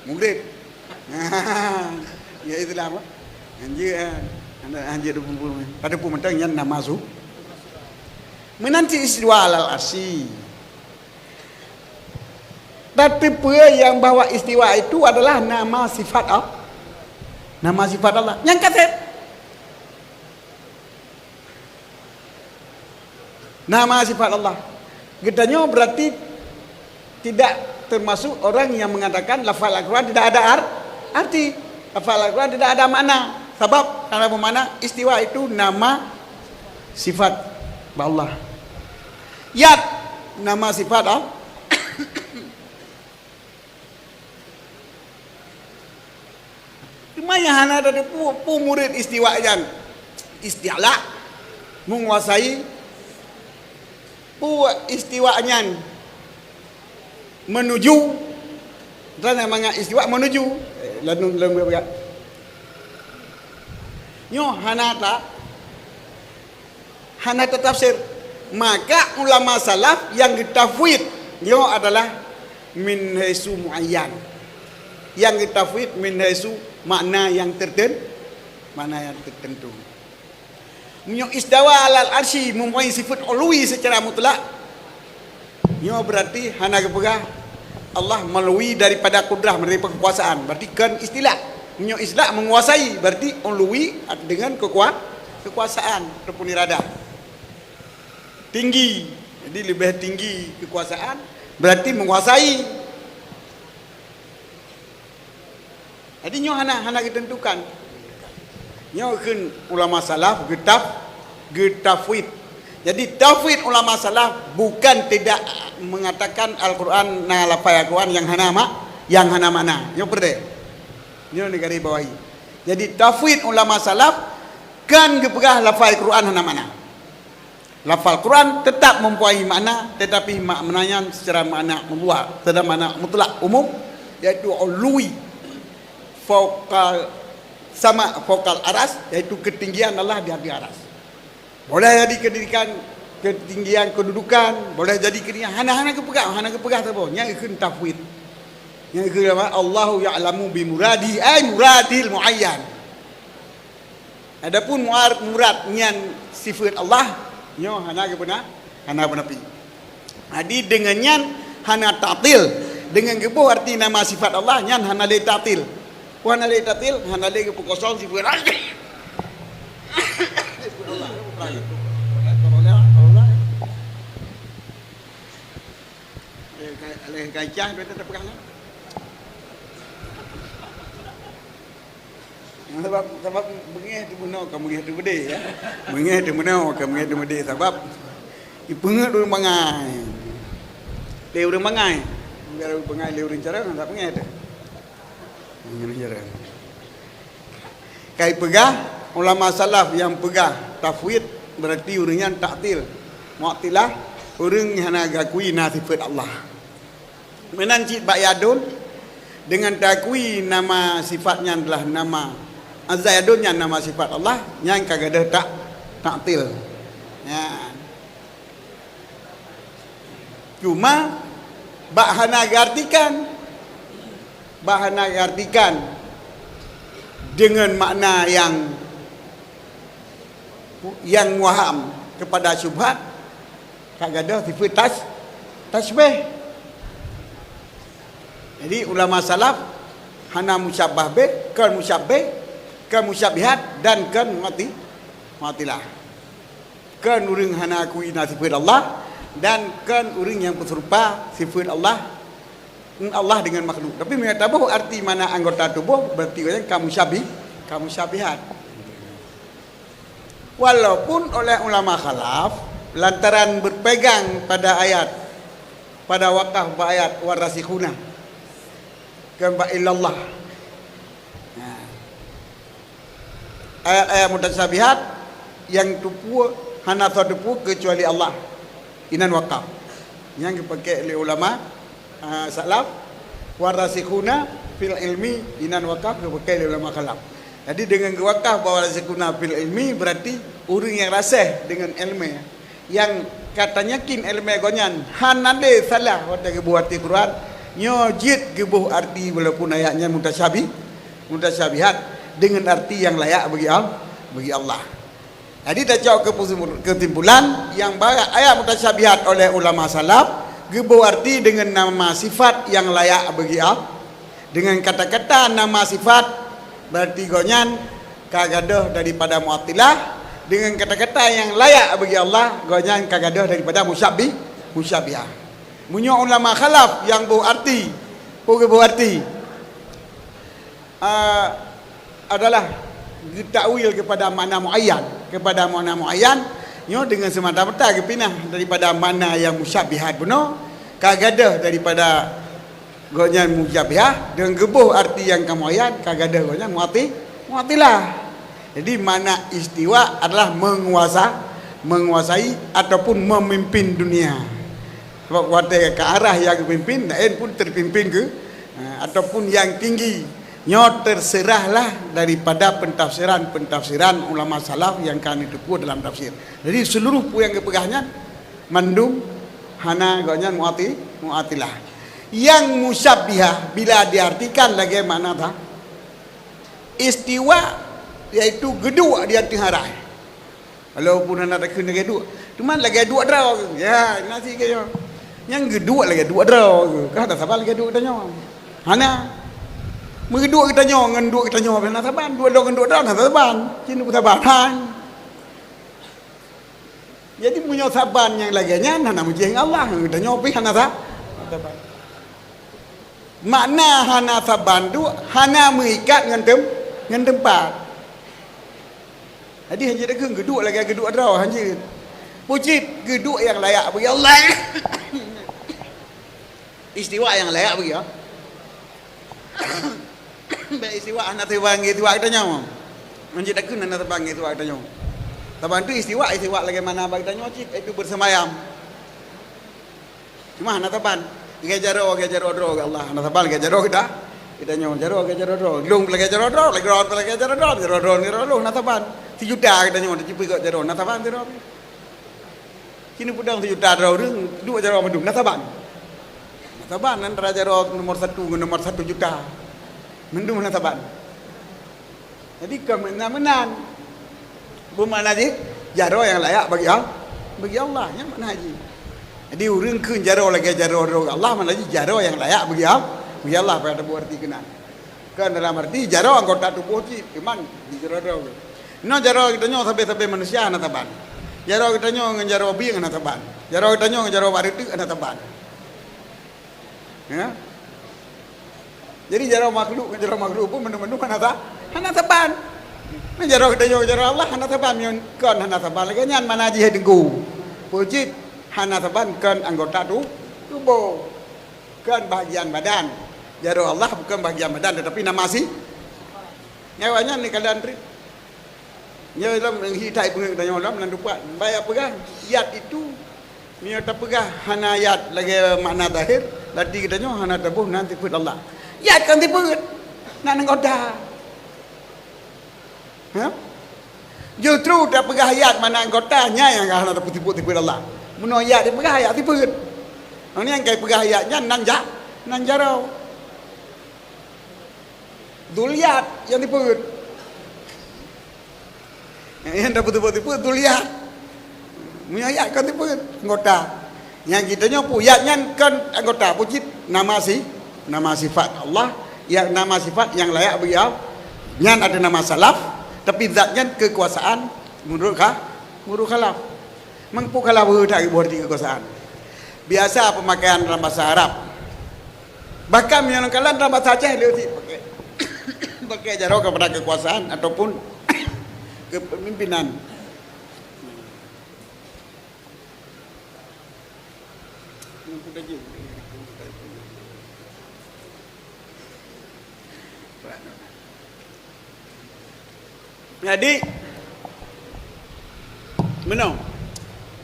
Magrib. Ya Islam, eh. Hanjeuet, eh. Hana, hanjeuet tateupeue. Tateupeue mantong nyan nama su-, meunan cit istiwa alal arsy. Tateupeue nyang bahwa istiwa itu adalah nama sifat Al-, nama sifat Allah. Nyan ka sép. Nama sifat Allah. Geutanyoe berarti tidak termasuk orang yang mengatakan lafal Al-Quran tidak ada ar-, arti. Lafal Al-Quran tidak ada makna. Sabab, karena bermakna istiwa itu nama sifat Allah. Yad, nama sifat Allah. Teuma nyang hana tateupeue, peue murad istiwa nyan. Isti'la, menguasai, Peue istiwa nyan? Menuju. Dan mangat istiwa menuju. Eh, lalu, lalu, nyoe hana ta-, hana tatafsir. Maka ulama salaf nyang geutafwid nyoe adalah min haitsu muayyan. Nyang geutafwid min haitsu makna nyang terten-, makna nyang tertentu. Meunyoe istawa alal arsy mempunyai sifat uluwi secara mutlak, nyoe berarti hana geupeugah Allah melalui daripada kudrah, daripada kekuasaan, berarti kon istilah. Meunyoe istilah menguasai, berarti uluwi dengan kekua-, kekuasaan ataupun iradah. Tinggi, jadi lebih tinggi kekuasaan, berarti menguasai. Jadi nyoe hana, hana geutentukan. Nyoe kheun ulama salaf geutaf-, geutafwid. Jadi tafwid ulama salaf bukan tidak mengatakan Al-Quran na lafai Al-Quran nyang hana mak-, nyang hana makna. Nyoe peureulée. Nyoe neugari bawahi. Jadi tafwid ulama salaf kan geupeugah lafai Quran hana makna. Lafal Quran tetap mempunyai makna, tetapi makna nyan secara makna mutlak, secara makna mutlak umum, yaitu uluwi fauqal sama, fauqal aras, yaitu ketinggian Allah di atas aras. Boleh jadi kedudukan, ketinggian kedudukan, boleh jadi ketinggian, hana, hana geupeugah, hana geupeugah saboh. Nyang ikheun tafwid. Nyang ikheun apa? Allahu ya'lamu bi muradi, ay muradil muayyan. Adapun muar-, murad nyan sifat Allah, nyoe hana geupeuna-, hana geupeuna pi. Jadi deungon nyan hana ta'til. Deungon geuboh arti nama sifat Allah, nyan hana lé ta'til. Peue hana lé ta'til? Hana lé geupeukosong sifat Allah. Sifat Allah. Lé ka-, lé gajah, dia tetap pegang, ya. Sabab, sabab beungéh teumeunoe, ka beungéh teumeude, ya. Beungéh teumeunoe, ka beungéh teumeude. Sabab ipeungeut ureueng bangai. Lé ureueng bangai. Biar ureueng bangai lé ureueng carông, tak beungéh teuh. Ureueng carông. Kai peugah, ulama salaf nyang peugah tafwid, berarti ureueng nyan ta'til. Mu'tilah, ureueng hana geuakui na sifat Allah. Meunan cit bak yadun, deungon takui nama sifat nyan adalah nama, azza yadun nyan nama sifat Allah, nyan ka gadôh tak, ta'til. Nyan. Cuma, bak hana geuartikan, bak hana geuartikan deungon makna nyang, nyang waham kepada syubhat, ka gadôh sifat tas-, tasybih. Jadi, ulama salaf hana musyabbah bih, kon musyabbih, kon musyabbihat, dan kon mu'ti-, mu'tilah. Kon ureueng hana akui na sifat Allah, dan kon ureueng nyang peuserupa sifat Allah, Allah dengan makhluk. Tapi meunyoe taboh arti mana anggota tuboh, berarti ureueng ka musyabbi-, ka musyabbihat. Walaupun oleh ulama khalaf, lantaran berpegang pada ayat, pada wakaf bak ayat warasikhuna, kon bak illallah. Nah. Ayat-ayat mutasyabihat nyang teupeu hana soe teupeu keucuali Allah. Inan wakaf. Nyang geupaké lé ulama, ah, salaf, warasikhuna fil ilmi, inan wakaf geupaké lé ulama khalaf. Jadi, deungon geuwakaf bak warasikhuna fil ilmi, berarti ureueng nyang raséh deungon ilmu. Nyang ka tanyakin iéleumé gobnyan hana lé salah watée geuboh arti Quran, nyoe jeuet geuboh arti walaupun ayat nyan mutasyabi-, mutasyabihat deungon arti nyang layak bagi Al-, bagi Allah. Jadi tacok keu keusimpulan, nyang barat ayat mutasyabihat oleh ulama salaf geuboh arti deungon nama sifat nyang layak bagi Al-, deungon kata-kata nama sifat, berarti gobnyan ka gadôh daripada Mu'attilah, deungon kata-kata nyang layak bagi Allah, gobnyan ka gadôh daripada musyabbi-, musyabbihah. Meunyoe ulama khalaf nyang boh arti, peue geuboh arti, a, adalah geutakwil kepada makna muayyan, kepada makna muayyan, nyoe deungon seumata-mata geupinah daripada makna nyang musyabbihat bunoe, ka gadôh daripada gobnyan musyabihah, deungon geuboh arti nyang ka muayyan, ka gadôh gobnyan mu'ati-, mu'attilah. Jadi, makna istiwa adalah menguasa-, menguasai ataupun memimpin dunia. Sebab watée ka arah nyang geupimpin, laén pun terpimpin ke, ha, ataupun nyang tinggi. Nyoe terserahlah daripada pentafsiran-pentafsiran ulama salaf nyang ka neuteupeue dalam tafsir. Jadi, seluruh peue nyang geupeugah nyan mandum hana gobnyan mu'ati-, mu'attilah. Nyang musyabbihah bila diartikan lagée makna ta-, istiwa, yaitu geuduek di ateueh arai. Walaupun hana takheun lagée duek, teuma lagée duek droe. Ya, nasi keu nyoe. Nyang geuduek lagée duek droe, ka hana saban lagée duek geutanyoe. Hana. Meugeuduek geutanyoe ngon duek geutanyoe hana saban, duek droe ngon duek droe hana saban. Cit saban han. Jadi, meunyoe saban nyang lagée nyan hana meujiéng Allah, geutanyoe pih hana sa-, saban. Makna hana saban tu hana meuikat ngon tem-, ngon teumpat. Jadi, hanjeuet takheun geuduek lagée geuduek droe, hanjeuet. Pucit geuduek nyang layak bagi Allah. Istiwa nyang layak bagi Allah. Bék istiwa hana saban ngon istiwa geutanyoe. Hanjeuet takheun hana saban ngon istiwa geutanyoe. Saban tu istiwa, istiwa lagée makna bagi tanyoe cit, yaitu bersemayam. Cuma hana saban. Lagée jaroe, lagée jaroe droe, Allah hana saban lagée jaroe geuta-, geutanyoe. Jaroe lagée jaroe droe. Lôn lagée jaroe droe, lagée droe lagée jaroe droe, jaroe droe, jaroe lôn hana saban. Sijuta geutanyoe teucipeue jaroe, hana saban jaroe. Kini peudong sijuta droe ureuëng, duek jaroe mandum, hana saban. Hana saban antara jaroe nomor satu ngon nomor satu juta. Mandum hana saban. Jadi, kon meunan-meunan. Beumakna jih, jaroe nyang layak bagi Al-, bagi Allah, nyan makna jih. Jadi, ureuëng kheun jaroe lagée jaroe droe Allah, makna jih jaroe nyang layak bagi Al-, bagi Allah, pada buet arti keunan. Kon dalam arti jaroe anggota tuboh cit, cuman di jaroe droe. Inoe jaroe geutanyoe sabe-sabe manusia hana saban. Jaroe geutanyoe ngon jaroe bieng hana saban. Jaroe geutanyoe ngon jaroe bak reuteuek hana saban. Ya. Jadi, jaroe makhluk ngon jaroe makhluk pun mandum-mandum hana sa-, hana saban. Nah, jaroe geutanyoe ngon jaroe Allah hana saban, meunyoe kon hana saban lagée nyan makna jih, hai Teungku. Peue cit hana saban kon anggota tu-, tuboh. Kon bahagian badan. Jaroe Allah bukan bahagian badan, tetapi nama si-, nyawa nyan ni keadaan tri-, Nyoe lom hi that peungeuet geutanyoe lom lam teumpat. Baya peugah, yat itu, meunyoe tapeugah hana yat lagée makna zahir, berarti geutanyoe hana taboh nan sifeut Allah. Yat kon sifeut, nan anggota. Ha? Justru tapeugah yat makna anggota, nyan nyang hana tapeusifeut sifeut Allah. Meunyoe yat dipeugah, yat sifeut. Nyang ka ipeugah yat nyan, nan ja-, nan jaroe. Dzul yad nyang sifeut. Nyang tapeusifeut-sifeut dzul yad. Meunyoe yad kon sifeut, anggota. Nyang geutanyoe peue, yad nyan kon anggota, peue cit nama si-, nama sifat Allah, ya, nama sifat nyang layak bagi Allah. Nyan ada nama salaf, tapi zat nyan kekuasaan menurut kha-, menurut khalaf. Meunyoe peue khalaf, peue arti kekuasaan. Biasa pemakaian dalam bahasa Arab. Bahkan meunyoe kalon dalam bahasa Aceh le cit pakai, pakai jaroe kepada kekuasaan ataupun kepemimpinan. Jadi, meunoe.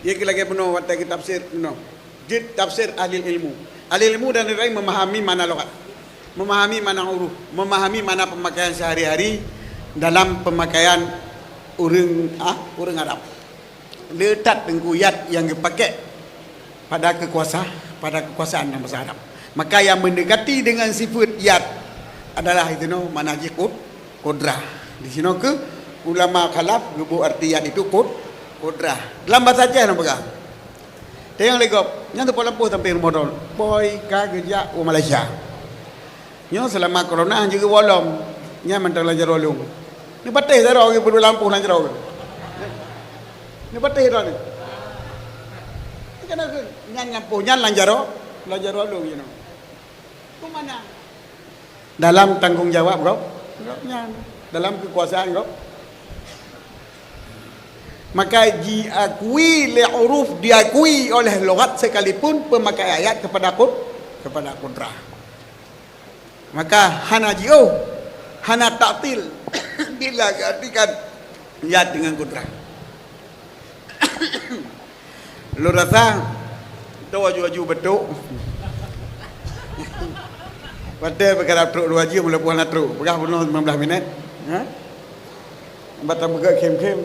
Ié lagée bunoe watée geutafsir meunoe. Jeuet tafsir ahli ilmu. Ahli ilmu dan lain memahami makna lughat, memahami makna huruf, memahami makna pemakaian sehari-hari dalam pemakaian ureuëng, ah, ureuëng Arab. Le that teungku yad nyang geupakék pada kekuasa-, pada kekuasaan dalam bahasa Arab. Maka yang mendekati dengan sifat yad adalah itu no, makna jih qud-, qudrah. Di sinoe keuh ulama khalaf geubôh arti yad itu qud-, qudrah. Dalam bahasa Aceh na peugah. Teunyang lé gob, nyan teupeu lampôh sampai rumoh droe. Boy ka geujak u Malaysia. Nyoe seulama corona han jeuet geuwoe lom, nyan mantong lam jaroe lôn. Neupatéh jaroe geuh, peuduek lampôh lam jaroe geuh. Neupatéh droeneuh. Nyan lampôh nyan lam jaroe, lam jaroe lôn jinoe. Keu mana? Dalam tanggong jawab gob, gobnyan, dalam kekuasaan gob. Maka diakui lé huruf, diakui oleh lughat sekalipun pemakaian yad kepada qud-, kepada qudrah. Maka hana jiôh, hana taktil bila geuartikan yad dengan qudrah. Lôn rasa, tu aju-aju beutôi. Watèe beukarab trok lôn aju, meuleueh hana trok. Peugah bunoe lima belas minét. Ha? Bak tapeugah khém-khém.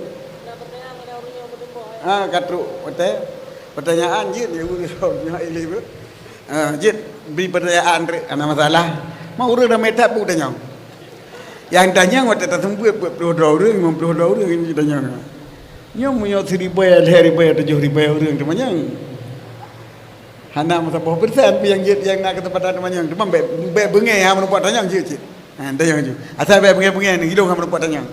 Ha, ka trok watèe. Pertanyaan jeuet, ya, nyoe ilée beuh. Ha, jeuet, bri pertanyaan treuk, hana masalah. Ma ureueng ramé that peue tanyong. Nyang tanyong watèe taseumeubeuet peuet ploh dua ureueng, limong ploh dua ureueng nyang tanyong. Nyoe meunyoe siribèe, lhèe ribèe, tujoh ribèe ureueng teumanyong. Hana meusaboh persen pih nyang jeuet nyang na keuseumpatan teumanyong. Teuma bèk, bèk beungèh hana meurumpok tanyong jeuet cit. Ha, tanyong jeuet. Asai bèk beungèh-beungèh, neugilong hana meurumpok tanyong.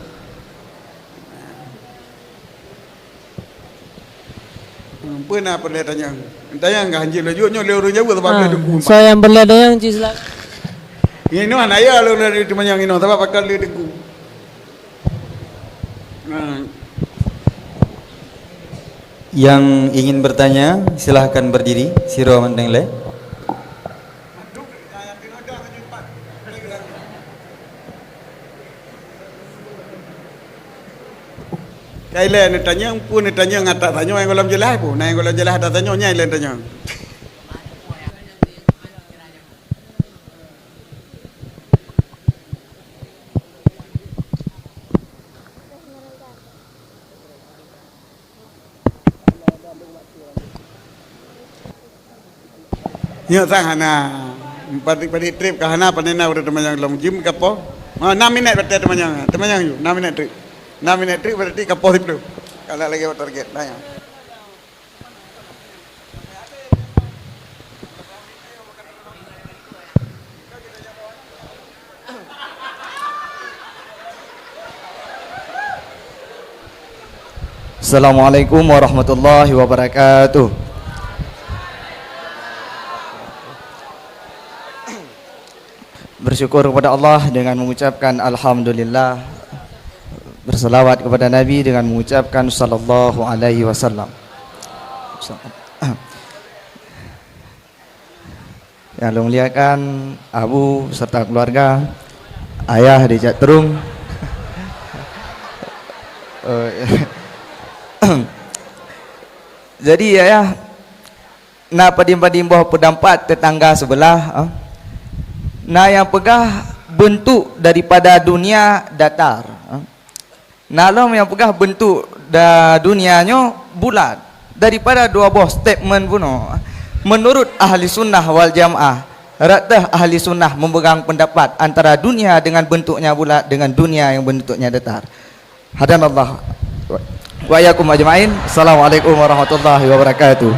Hmm, peue na peureulèe tanyong? Tanyong ka hanjeuet laju nyoe lé ureueng Jawa sabab lé teungku. Soe nyang peureulèe tanyong cit silakan. Inoe hana ya lôn lé teumanyong inoe sabab pakon lé teungku. Nah. Yang ingin bertanya, silahkan berdiri, sidroe mantong lé. Kai lé neutanyong, peue neutanyong ata tanyoe nyang gohlom jeulaih peue? Na nyang gohlom jeulaih ata tanyoe, nyan lé neutanyong. Nyoe sang hana. Padit-padit trép ka hana, pane na ureueng teumanyong lom jim ka po. Ha, enam minét watèe teumanyong. Teumanyong ju, enam minét trép. Enam minét trép berarti ka po siplôh. Ka lagèe target. Nah, ya. Assalamualaikum warahmatullahi wabarakatuh. Bersyukur kepada Allah dengan mengucapkan alhamdulillah. Berselawat kepada Nabi dengan mengucapkan sallallahu alaihi wasallam. Nyang lôn muliakan Abu serta keluarga, Ayah di Cak Terung. Eh, jadi, Ayah, na padum-padum boh peudampat teutangga seubeulah, eh. Na nyang peugah beuntuk daripada dunia datar, eh. Na lom nyang peugah beuntuk da-, dunia nyoe bulat. Daripada dua boh statement bunoe, meunurut ahli sunnah wal jamaah, rata ahli sunnah memegang pendapat antara dunia dengan bentuknya bulat dengan dunia yang bentuknya datar. Hadanallah wa iyyakum ajma'in. Assalamualaikum warahmatullahi wabarakatuh.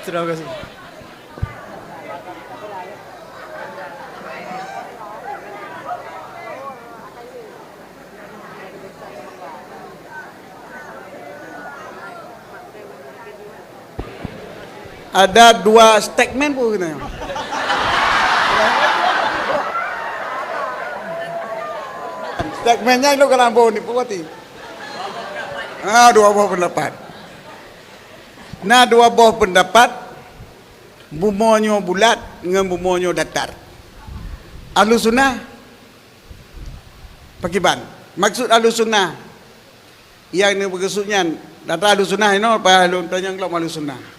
Terima kasih. Ada dua statement pun kena. Statement nyan lôn ka lambô ni peuwati. Ah, dua boh pendapat. Na dua boh pendapat, bumoe nyoe bulat ngon bumoe nyoe datar. Ahlu sunnah pakiban. Maksud ahlu sunnah nyang neupeukeusuet nyan, datar ahlu sunnah inoe, pa lôn tanyong lom ahlu sunnah.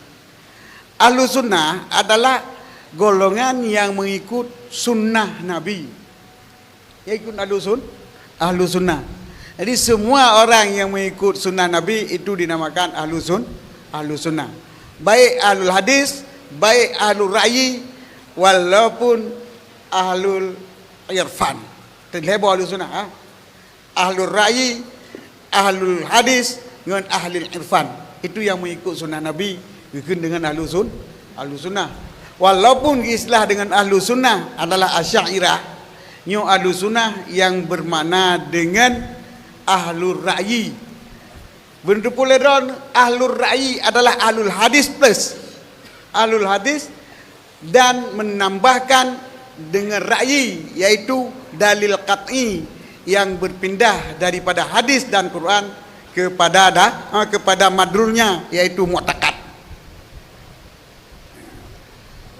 Ahlu sunnah adalah golongan yang mengikut sunnah Nabi. Yang ikut ahlu sun-, ahlu sunnah. Jadi semua orang yang mengikut sunnah Nabi itu dinamakan ahlu sun-, ahlu sunnah. Baik ahlul hadis, baik ahlul ra'yi, walaupun ahlul irfan. Terlebih ahlu sunnah, ha? Ahlul ra'yi, ahlul hadis, ngon ahlul irfan. Itu yang mengikut sunnah Nabi, geukheun dengan ahlu sun-, ahlu sunnah. Walaupun geuistilah dengan ahlu sunnah adalah Asy'ariyah, nyoe ahlu sunnah yang bermakna dengan ahlul ra'yi. Beuneuteupeu lé droen, ahlul ra'yi adalah ahlul hadis plus. Ahlul hadis dan menambahkan dengan ra'yi, yaitu dalil qat'i yang berpindah daripada hadis dan Quran kepada da-, ha, kepada madlulnya, yaitu muktakad.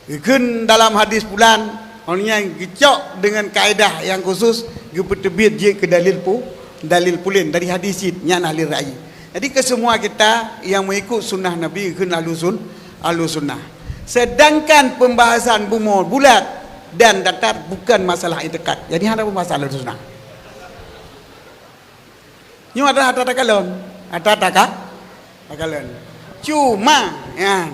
Geukheun dalam hadis pulan, ureueng nyan geucok dengan kaedah nyang khusus, geupeuteubiet jeuet keu dalil pu-, Dalil pulen dari hadis cit, nyan ahli ra'yi. Jadi, keu semua kita yang mengikut sunnah Nabi, kheun ahlu sun-, ahlu sunnah. Sedangkan pembahasan bumoe bulat dan datar bukan masalah i'tikad. Jadi, hana pembahasan ahlu sunnah. Nyoe adalah ata takalon. Ata taka-, takalon. Cuma, ya,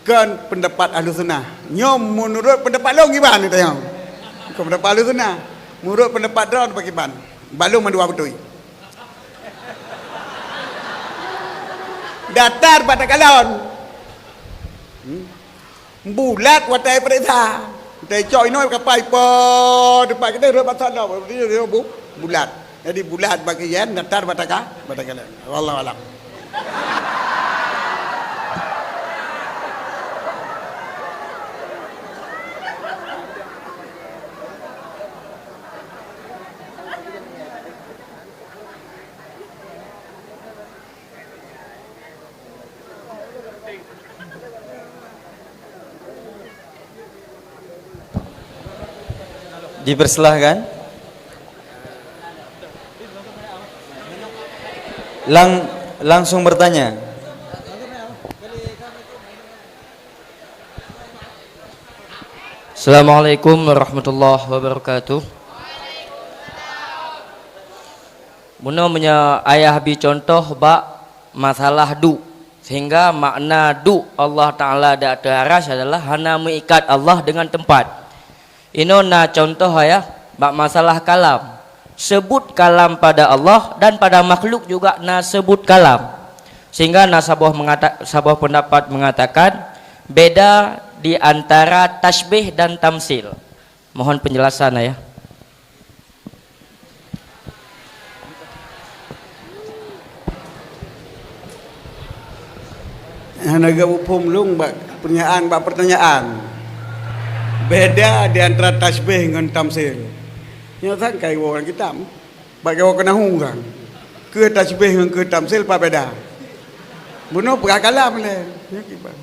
kon pendapat ahlu sunnah. Nyoe menurut pendapat lôn kiban, tanyong. Kon pendapat ahlu sunnah. Menurut pendapat droe, kiban. Balum mandua beutôi. Datar bak takalon. Hmm. Bulat watèe peuriksa. Watèe cok inoe kapai po teumpat kita rot bak sana, bu-, bulat. Jadi bulat bak kiban, datar bak taka-, bak takalon. Wallahu alam. Dipersilahkan. Lang-, langsung bertanya. Assalamualaikum warahmatullahi wabarakatuh. Bunoe meunyoe ayah bi contoh bak masalah duek, sehingga makna duek Allah Taala di ateueh arasy adalah hana meuikat Allah dengan tempat. Inoe na contoh ayah bak masalah kalam. Sebut kalam pada Allah dan pada makhluk juga na sebut kalam. Sehingga na saboh mengata-, saboh pendapat mengatakan beda di antara tasybih dan tamsil. Mohon penjelasan, ayah. Hana geupeue muphom lôn bak peunyaan, bak peurtanyaan. Beda di antara tasybih ngon tamsil. Nyoe sang kai woe lam kitab. Bak geuwoe keu nahu kan. Keu tasybih ngon keu tamsil pat beda. Bunoe peugah kalam lé. Nyoe kiban.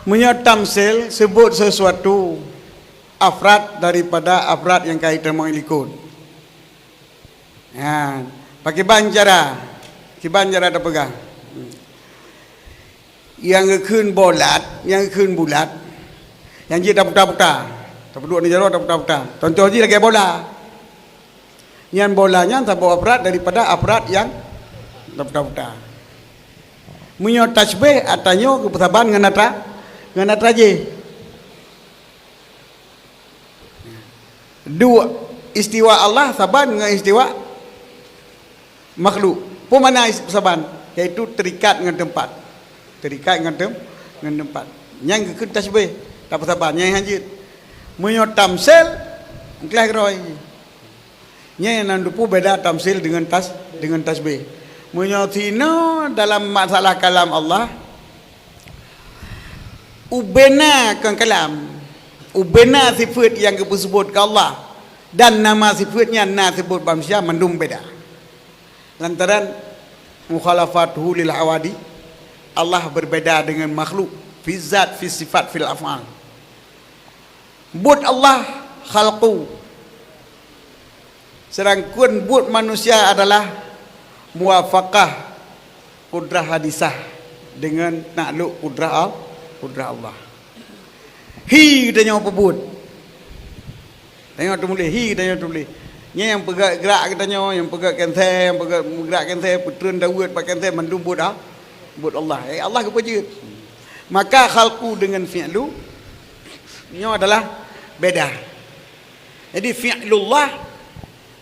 Meunyoe tamsil, sebut sesuatu afrad daripada afrad nyang ka itamong likot. Ha, pakiban cara, kiban cara tapeugah. Nyang geukheun bolat, nyang geukheun bulat, nyang jeuet taputa-puta. Tapeuduek di jaroe taputa-puta. Contoh jih lagèe bola. Nyan bola nyan saboh afrad daripada afrad nyang taputa-puta. Meunyoe tasybih, ata nyoe geupeusaban ngon atra, ngon atra jih. Duek istiwa Allah saban ngon istiwa makhluk. Peue makna is-, saban? Yaitu terikat ngon teumpat. Terikat ngon tem-, ngon teumpat. Nyan geukheun tasybih, tapeusaban, nyan han jeuet. Meunyoe tamsil, meukleh keudroe. Nyan nyang na teupeue beda tamsil deungon tas-, deungon tasybih. Meunyoe sinoe dalam masalah kalam Allah, ubena kon kalam, ubena sifeut nyang geupeuseubut keu Allah, dan nama sifeut nyan na seubut bak manusia, mandum beda. Lantaran mukhalafatuhu lil hawadi, Allah berbeda dengan makhluk, fi zat, fi sifat, fil af'al. Buet Allah khalqu, sedangkan buet manusia adalah muwafaqah kudrah hadisah dengan takluk kudrah Al-, kudrah Allah. Hi geutanyoe peubuet. Tanyoe teumuléh, hi geutanyoe teumuléh. Nyan nyang peugah grak geutanyoe, nyang peugah kensé, nyang peugah grak kensé, peutreun daweuet bak kensé, mandum buet a-, buet Allah. Eh, Allah geupeujeuet. Maka khalqu dengan fi'lu, nyoe adalah beda. Jadi, fi'lullah,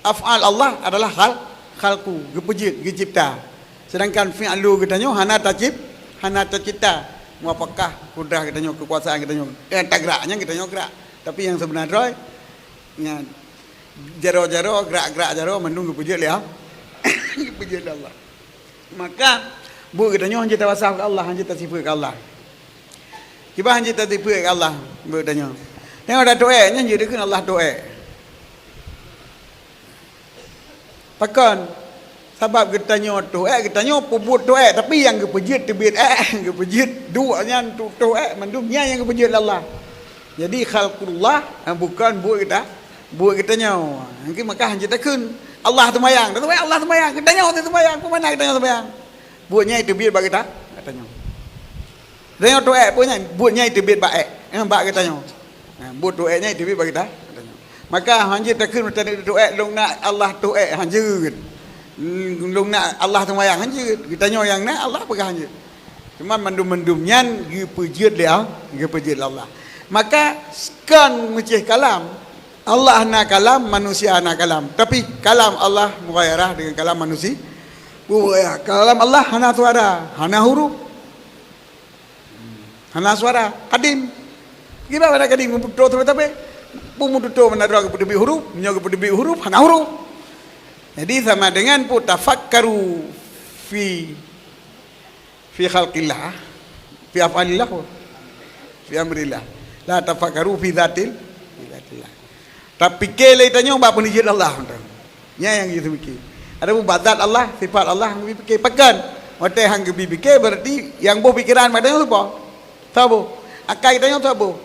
af'al Allah adalah khal-, khalqu, geupeujeuet, geucipta. Sedangkan fi'lu geutanyoe hana tacip-, hana tacipta. Muwafaqah kudrah geutanyoe, keukuasaan geutanyoe. Eh, tagrak nyan geutanyoe grak. Tapi nyang seubeuna droe, nyan jaroe-jaroe, grak-grak jaroe, mandum geupeujeuet lé Allah. Geupeujeuet lé Allah. Maka, buet geutanyoe hanjeuet tawasaf keu Allah, hanjeuet tasifeuet keu Allah. Kiban hanjeuet tasifeuet keu Allah, buet geutanyoe. Tanyoe dah toh ék, nyan jeuet dikheun Allah toh ék. Pakon? Sabab geutanyoe toh ék, geutanyoe peubuet toh ék, tapi nyang geupeujeuet teubiet ék, geupeujeuet duek nyan tu-, toh ék, mandum nyan nyang geupeujeuet lé Allah. Jadi, khalqullah, ha, bukon buet geuta-, Buet geutanyoe, mungkin maka hanjeuet takheun. Allah seumayang, dah seumayang, Allah seumayang. Geutanyoe teuh seumayang, peue makna geutanyoe seumayang? Buet nyan teubiet bak geuta-, geutanyoe. Geutanyoe teuh ék peue nyan? Buet nyan teubiet bak ék, eh, bak geutanyoe. Nah, buet teuh ék nyan teubiet bak geuta-, geutanyoe. Maka hanjeuet takheun geutanyoe teuh ék, lôn na Allah teuh ék, hanjeuet. Lôn na Allah seumayang, hanjeuet. Geutanyoe nyang na Allah peugah hanjeuet. Cuma mandum-mandum nyan geupeujeuet lé Al-, geupeujeuet lé Allah. Maka kon meucéh kalam, Allah hana kalam, manusia hana kalam. Tapi kalam Allah mughayarah dengan kalam manusia. Mughayarah. Kalam Allah hana suara, hana huruf. Hana suara, kadim. Kiban hana kadim, meututoe sabe-sabe. Peue meututoe meunan droe geupeuteubiet huruf, nyoe geupeuteubiet huruf, hana huruf. Jadi sama dengan peue, tafakkaru fi fi khalqillah, fi af'alillah, fi amrillah. La tafakkaru fi dzatil, fi dzatillah. Tapike lé tanyoe bak peunijeuet Allah. Nyan nyang jiteupiké. Adapun bak zat Allah, sifat Allah, han geupike. Pakon? Watée han geupike, berarti nyang boh pikeran bak tanyoe soe? Soe boh? Akai tanyoe soe boh?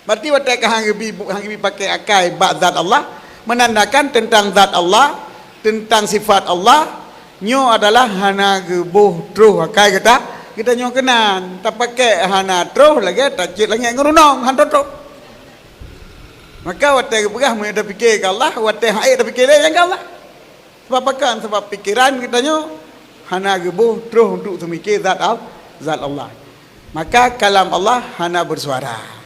Berarti watée ka han geubi, han geubi pakai akai bak zat Allah, menandakan tentang zat Allah, tentang sifat Allah, nyoe adalah hana geuboh troh akai geuta, geutanyoe keunan. Tapakai hana troh lagée tacit langét ngon runong, han troh-troh. Maka watée geupeugah meunyoe tapike keu Allah, watée han ék tapike lé nyang keu Allah. Sabab pakon? Sabab pikeran geutanyoe hana geuboh troh untuk teumike zat Al-, zat Allah. Maka kalam Allah hana bersuara.